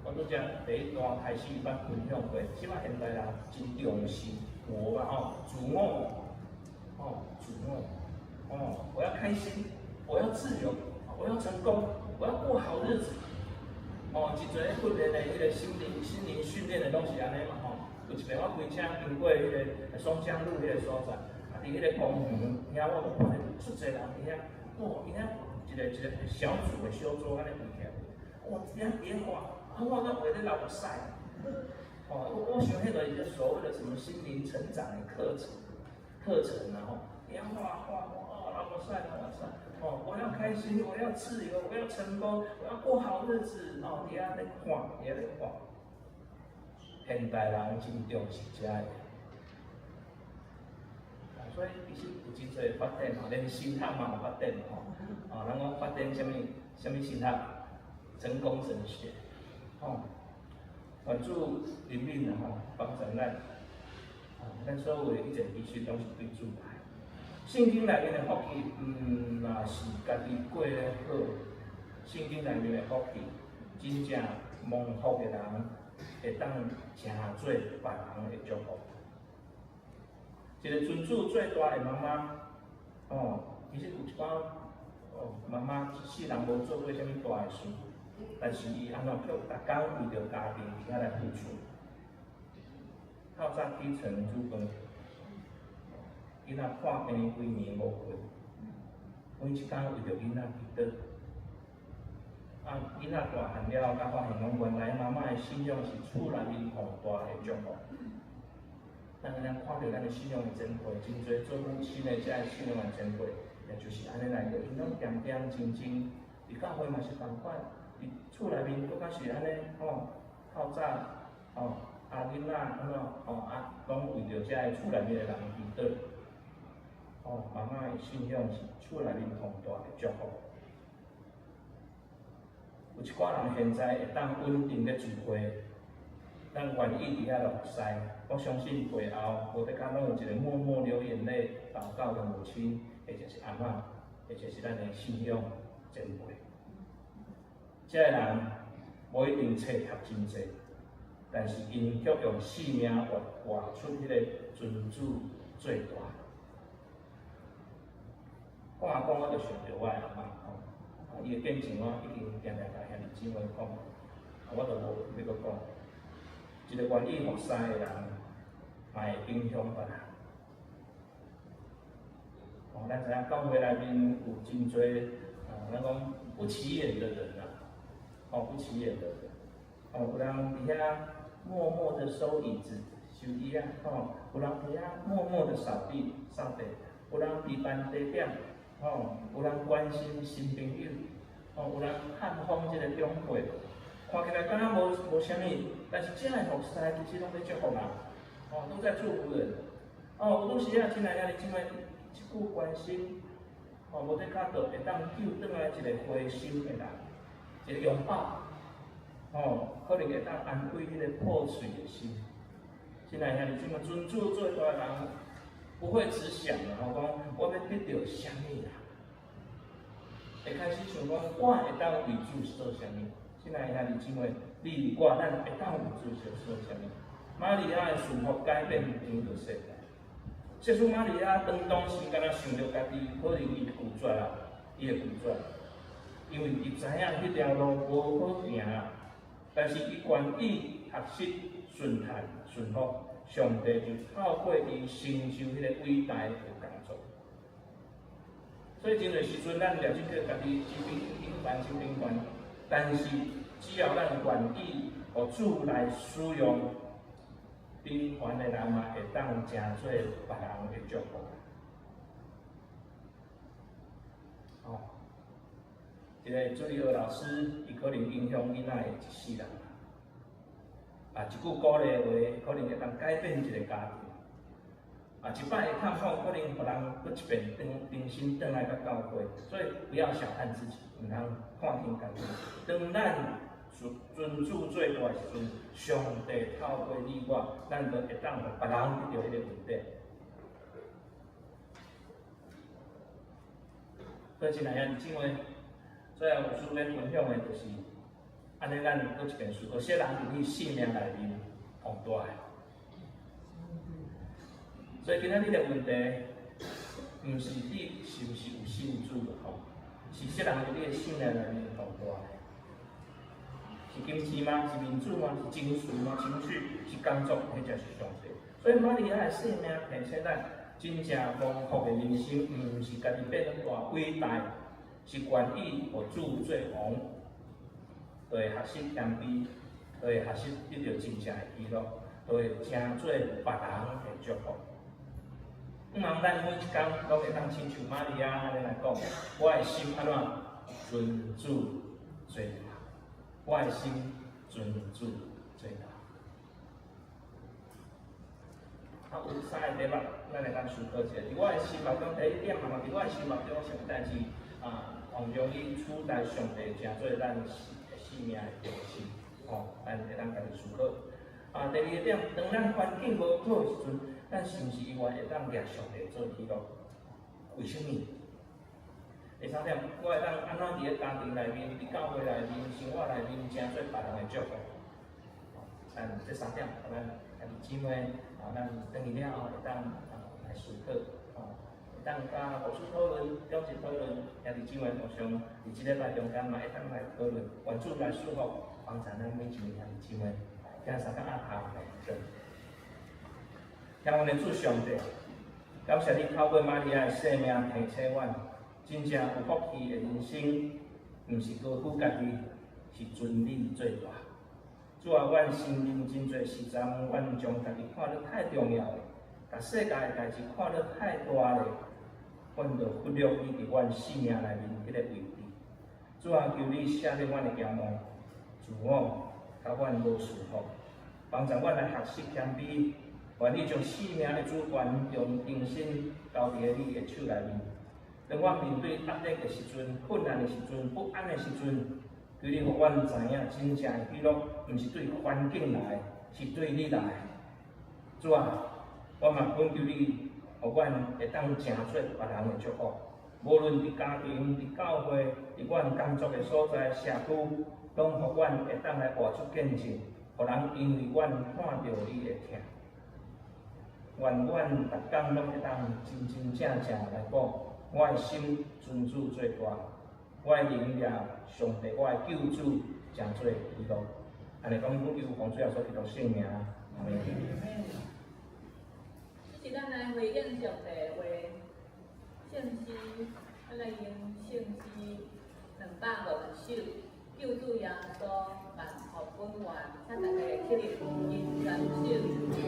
我拄才第一段開始捌分享過，這擺現代人真重視我嘛吼，自我，吼，自我，哦，我要開心，我要自由，我要成功，我要過好日子。哦，真濟咧訓練的彼個心靈訓練的攏是按呢嘛吼。有一擺我開車經過彼個松江路彼個所在，啊，佇彼個公園遐，我就看著足濟人佇遐，哇，伊遐一個一個小組的小組按呢圍起來，哇，佇遐佇遐畫，啊，我閣畫咧流目屎。哦，我想彼個是所謂的什麼心靈成長的課程啊吼，佇遐畫畫畫，流目屎流目屎。哦，我要開心，我要自由，我要成功，我要過好日子。哦，佇遐咧看，佇遐咧看。現代人真重視這个，所以其實有真濟發展嘛，連神學嘛有發展吼。啊，人講發展啥物啥物神學？成功神學，吼。願主憐憫啊吼，幫助咱。啊，咱所有的一切其實攏是對主來。聖經內面的福氣，毋若是家己過咧好。聖經內面的福氣，真正蒙福的人，會當成做別人的祝福。一個尊主做大的媽媽，哦，其實有一寡，哦，媽媽一世人無做過啥物大的事，但是伊按怎卻逐工為著家庭佇遐來付出。透早起床煮飯，囡仔破病幾年無睏，每一工為著囡仔祈禱。啊，囡仔大漢了後，才發現講原來媽媽的信仰是厝內面上大的祝福。咱按呢看著咱的信仰的前輩，真濟做母親的遮的信仰的前輩，也就是按呢來的，𪜶攏恬恬靜靜，佇教會嘛是仝款，佇厝內面閣較是按呢吼，透早吼，啊囡仔按怎吼啊，攏為著遮的厝內面的人祈禱。哦，媽媽的信仰是厝內面上大的祝福。有一寡人現在會當穩定咧聚會，咱願意佇遐來服侍，我相信背後無得講攏有一個默默流眼淚禱告的母親，或者是阿嬤，或者是咱的信仰前輩。這个人無一定冊讀真濟，但是𪜶卻用性命活活出彼個尊主最大。講啊講，我就想著我的阿嬤吼，啊，伊的見證我已經定定共兄弟姊妹講，啊，我就無欲閣講。一個願意服侍的人，嘛會影響別人。哦，咱知影教會內面有真濟，啊，咱講不起眼的人啊，哦，不起眼的人，哦，有人佇遐默默的收椅子、收椅仔，吼，有人佇遐默默的掃地、掃地，有人佇辦茶點，吼，有人關心新朋友，吼，有人探訪這個長輩，看起來敢若無啥物，但是這个服侍其實攏咧祝福人，哦，都在祝福人。哦，有當時啊，親愛兄弟姊妹，一句關心，哦，無得較就會當救轉來一個灰心的人，一個擁抱，哦，可能會當安慰彼個破碎的心。親愛兄弟姊妹，尊主做大的人，不會只想吼講我欲得著啥物啦，會開始想講我會當為主做啥物。親愛兄弟姊妹，你我咱會當為主做啥物？瑪利亞的順服改變整個世界。這次瑪利亞當當時敢若想著家己，可能伊拒絕啦，伊會拒絕，因為伊知影彼條路無好行，但是伊願意學習順服順服，上帝就透過伊成就彼個偉大的工作。所以真濟時陣，咱掠這個家己真平平凡真平凡，但是只要咱願意予主來使用，平凡的人嘛會當成做別人的祝福。哦，一個主日學老師，伊可能影響囡仔的一世人。啊，一句鼓勵話，可能會當改變一個家庭。啊，一擺的探訪，可能予人閣一遍重重新轉來佮教會。所以不要小看自己，毋通看輕家己。當咱尊主最大的時陣，上帝透過你我，咱就會當予別人得著彼個恩典。所以，親愛兄弟姊妹，最後有需欲分享的就是，按呢，咱閣一遍思考，啥人佇你性命內面上大的？所以今仔日的問題，毋是你是毋是有信主吼，是啥人佇你的性命內面上大的？是金錢嗎？是面子嗎？是情緒嗎？情緒是工作，或者是上帝？所以瑪利亞的生命提醒咱，真正蒙福的人生，毋是家己變偌偉大，是願意予主做王，就會學習謙卑，就會學習得著真正的喜樂，就會成做別人的祝福。毋通咱每一工攏會當親像瑪利亞按呢來講，我的心按怎尊主最大，我的心尊主最大。啊，有三個題目，咱來當思考一下。佇我的心目中，第一點嘛，佇我的心目中，啥物代誌啊，往容易取代上帝，成做咱生命的中心，吼，咱會當家己思考。啊，第二個點，當咱環境無好的時陣，咱是毋是猶原會當掠上帝做喜樂？為啥物？第三點，我會當按怎佇咧家庭內面、佇教會內面、生活內面，成做別人的祝福？咱這三點，咱兄弟姊妹，啊，咱轉去了後會當啊來思考，吼。當佮牧師討論、長執討論，兄弟姊妹互相佇這禮拜中間嘛會當來討論，願主來賜福，幫助咱每一位兄弟姊妹。今三工阿頭來做，聽阮的主上帝，感謝你透過瑪利亞的生命提醒阮，真正有福氣的人生，毋是高舉家己，是尊你最大。主啊，阮承認真濟時陣，阮將家己看得太重要了，共世界的代誌看得太大咧，阮就忽略你佇阮生命內面彼個位置。主啊，求你赦免阮的驕傲、自我，共阮無順服，幫助阮來學習謙卑，願意將生命的主權重新交佇你的手內面。當阮面對壓力的時陣、困難的時陣、不安的時陣，求你予阮知影，真正的喜樂，毋是對環境來的，是對你來的。主啊，我嘛懇求你，予阮會當成做別人的祝福。無論佇家庭、佇教會、佇阮工作的所在、社區，攏予阮會當來活出見證，予人因為阮看著你的疼。願阮逐工攏會當真真正正來講，我的心尊主最大，我的靈掠上帝，我的救主成做喜樂。按呢講，懇求奉主耶穌基督聖名，阿們。這是咱來回應上帝的話，聖詩，咱來用聖詩250首，救主耶穌萬福本願，請大家起立，吟三首。請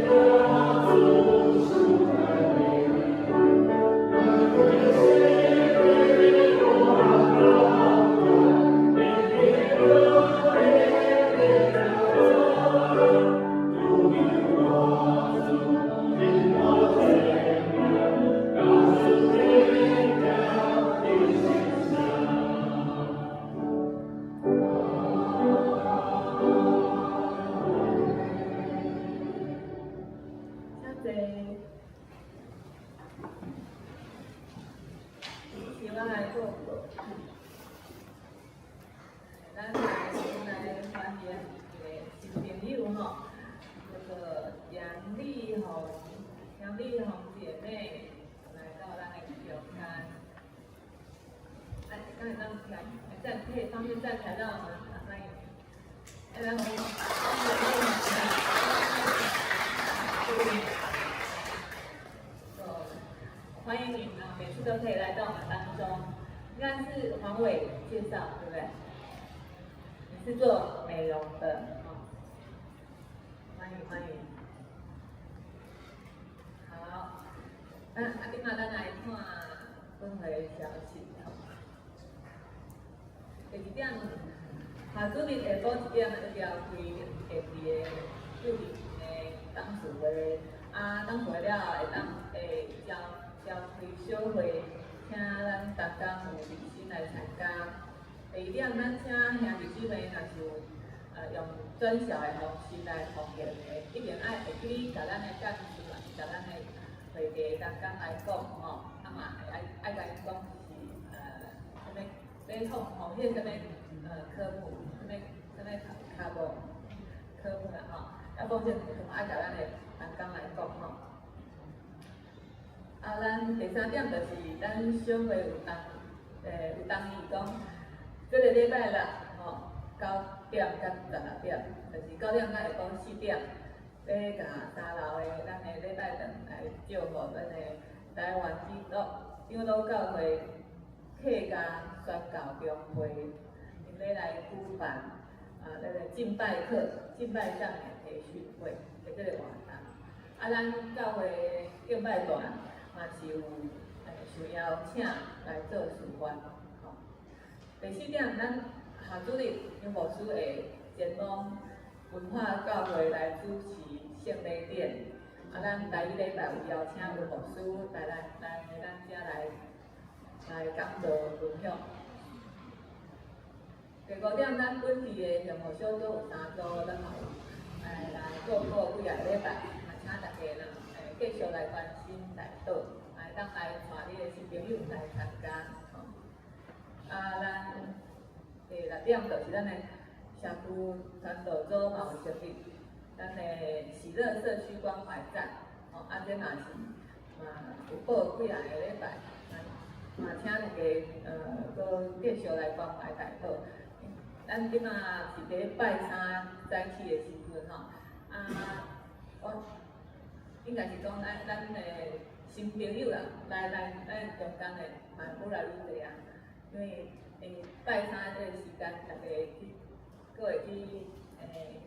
坐。是我來報告。咱來先來歡迎一個新朋友吼，叫做楊麗紅，楊麗紅姐妹來到咱的中間。哎，剛才咱來站可以方便站起來，讓我們歡迎。來，我們歡迎你們，每次都可以來到我們當中。應該是黃偉介紹，對不對？你是做美容的，哦，歡迎歡迎。好，那啊，這馬咱來看本會消息。第一點，下主日下晡一點就召開下期的幼兒園的董事會，啊，董事會了後會當會召召開小會，請咱逐工有熱心來參加。第二點，咱請兄弟姊妹若是有用轉紹的方式來奉獻的，一定愛會記得共咱的幹事，抑是共咱的會計同工來講吼，啊嘛會愛愛共𪜶講是啥物欲奉獻啥物科目，啥物啥物科目科目啦吼，啊奉獻科目愛共咱的同工來講吼。啊，咱第三點就是咱小會有同意講，這个禮拜六吼9點到16點，就是9點到下晡4點，欲共三樓的咱的禮拜堂來祝福咱的台灣基督長老教會客家宣教中會，𪜶欲來舉辦那个敬拜課、敬拜讚美培訓會的這个活動。啊，咱教會敬拜團嘛是有受邀請來做示範吼。第四點，咱夏主任楊牧師會前往文化教會來主持聖禮典。啊，咱台語禮拜有邀請吳牧師來咱遮來講道分享。第五點，咱本地的幸福小組有三組，咱嘛有來各個幾个禮拜，嘛請大家啦，繼續來關心代禱，會當來帶你的新朋友來參加。吼。啊，咱第六點就是咱的社區傳道組嘛有成立咱的喜樂社區關懷站，吼，啊，這嘛是嘛有報幾若个禮拜，嘛請大家閣繼續來關懷代禱。咱這馬是佇拜三早起的時陣吼，啊，我應該是講咱的新朋友啦，來咱中間的嘛愈來愈濟啊，因為拜三這個時間，大家去閣會去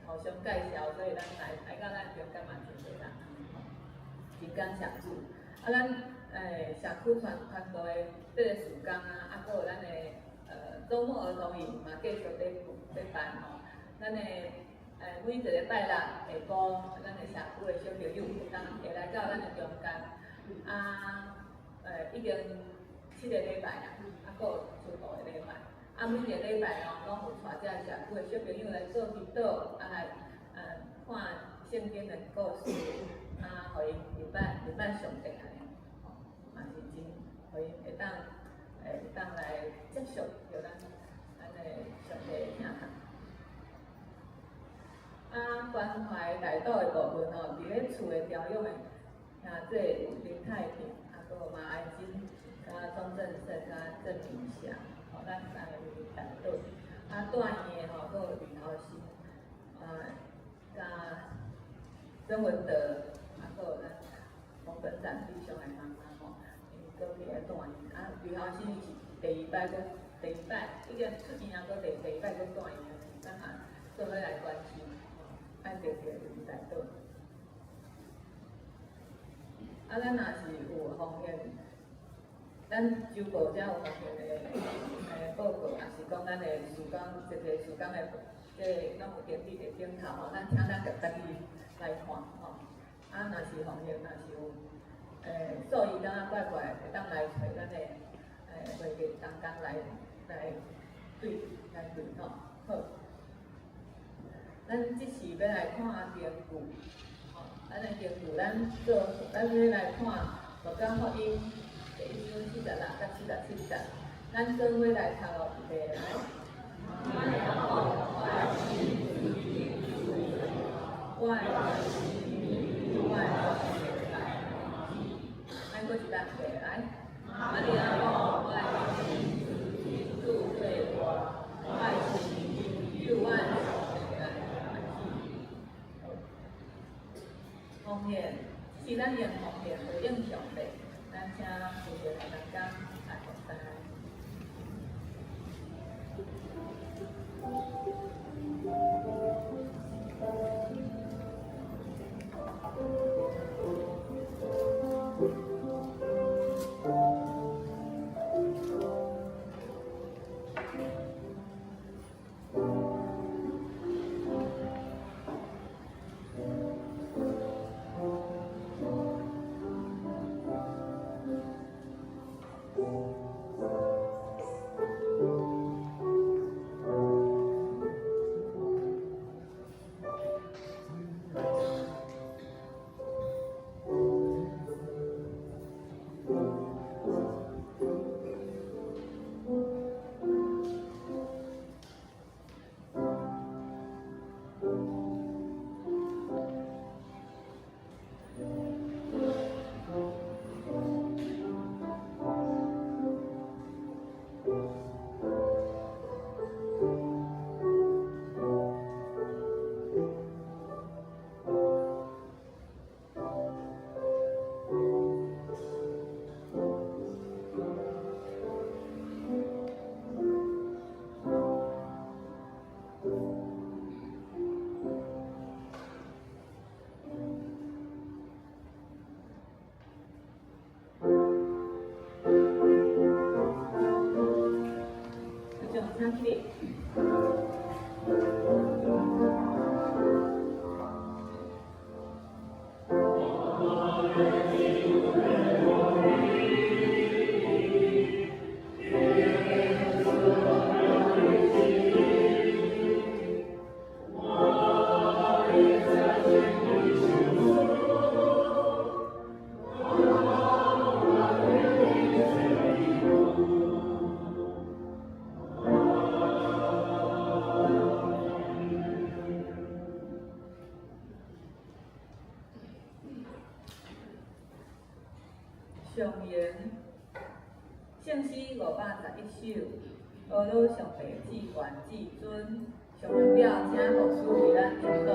互相介紹，所以咱來到咱中間嘛真濟人，真感謝主。啊，咱社區團隊的這个事工啊，啊，閣有咱的週末兒童營嘛，繼續佇辦吼。咱的每一个拜六下晡，咱的社區的小朋友會當會來到咱的中間，啊，已經7个禮拜啊，啊，閣有出五个禮拜，啊，每一个禮拜哦，攏有帶這社區的小朋友來做祈禱，啊來看聖經的故事，啊，予𪜶認捌上帝按呢，吼，嘛是真，予𪜶會當來接觸著咱的上帝的疼痛。啊，關懷代禱的部分吼，佇咧厝的調養的兄弟有林太平，啊，閣有馬愛珍、佮鍾正勝、佮鄭明霞，吼，咱來為代禱。啊，住院的吼，閣有李豪新，啊，佮曾文德，啊，閣有咱洪本展弟兄的媽媽吼，𪜶閣佇咧住院。啊，李豪新伊是第二擺閣第二擺，已經出院啊，閣第二擺閣住院，咱嘛做伙來關心，吼，愛特別為代禱。啊，咱若是有奉獻，咱周報遮有奉獻的報告，抑是講咱的事工，這個事工的這個攏有登記佇頂頭吼，咱請咱家己來看吼。啊，若是奉獻，若是有數字感覺怪怪的，會當來揣咱的會計同工來對吼。好，咱這次欲來看經句，吼，咱的經句，咱欲來看路加福音第一章46到47節，咱做伙來讀哦，預備來。我的心我的來，咱閣一擺來。瑪利亞，我的心主對我，我的心救我的來。奉獻，是咱用奉獻回應上帝，咱請負責的同工來服侍。頌言，聖詩511首，呵咾上帝至懸至尊，上完了，請牧師為咱祈禱。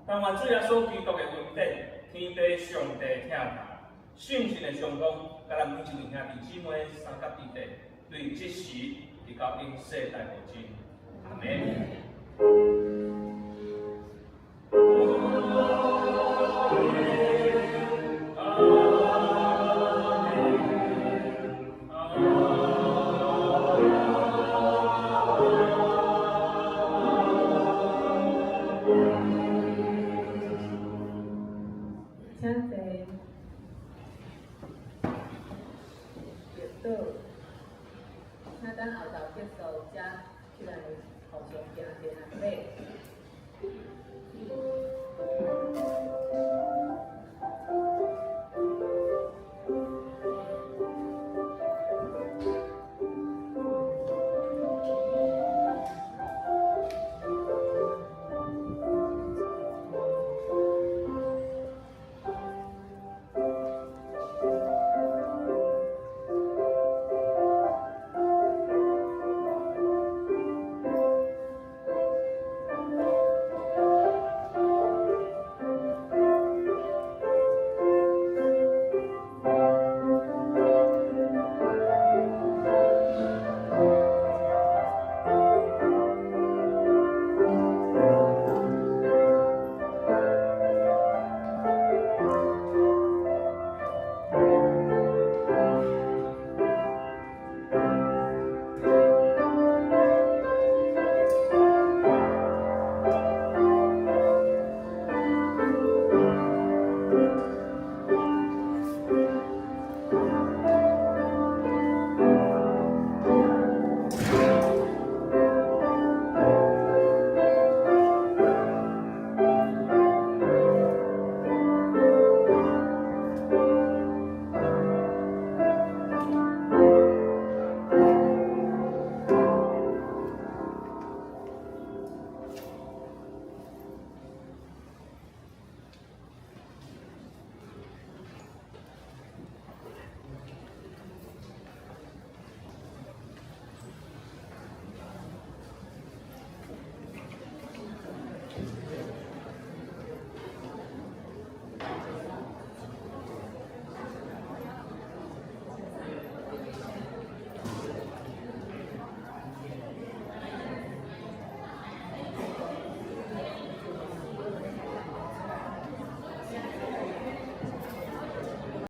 但願主耶穌基督的恩典，天父上帝疼愛，聖神的相通，佮咱每一位兄弟姊妹、三甲弟弟，對這時直到永世代無盡。阿們。請坐。默禱，請等後晝結束，才起來互相行平安禮。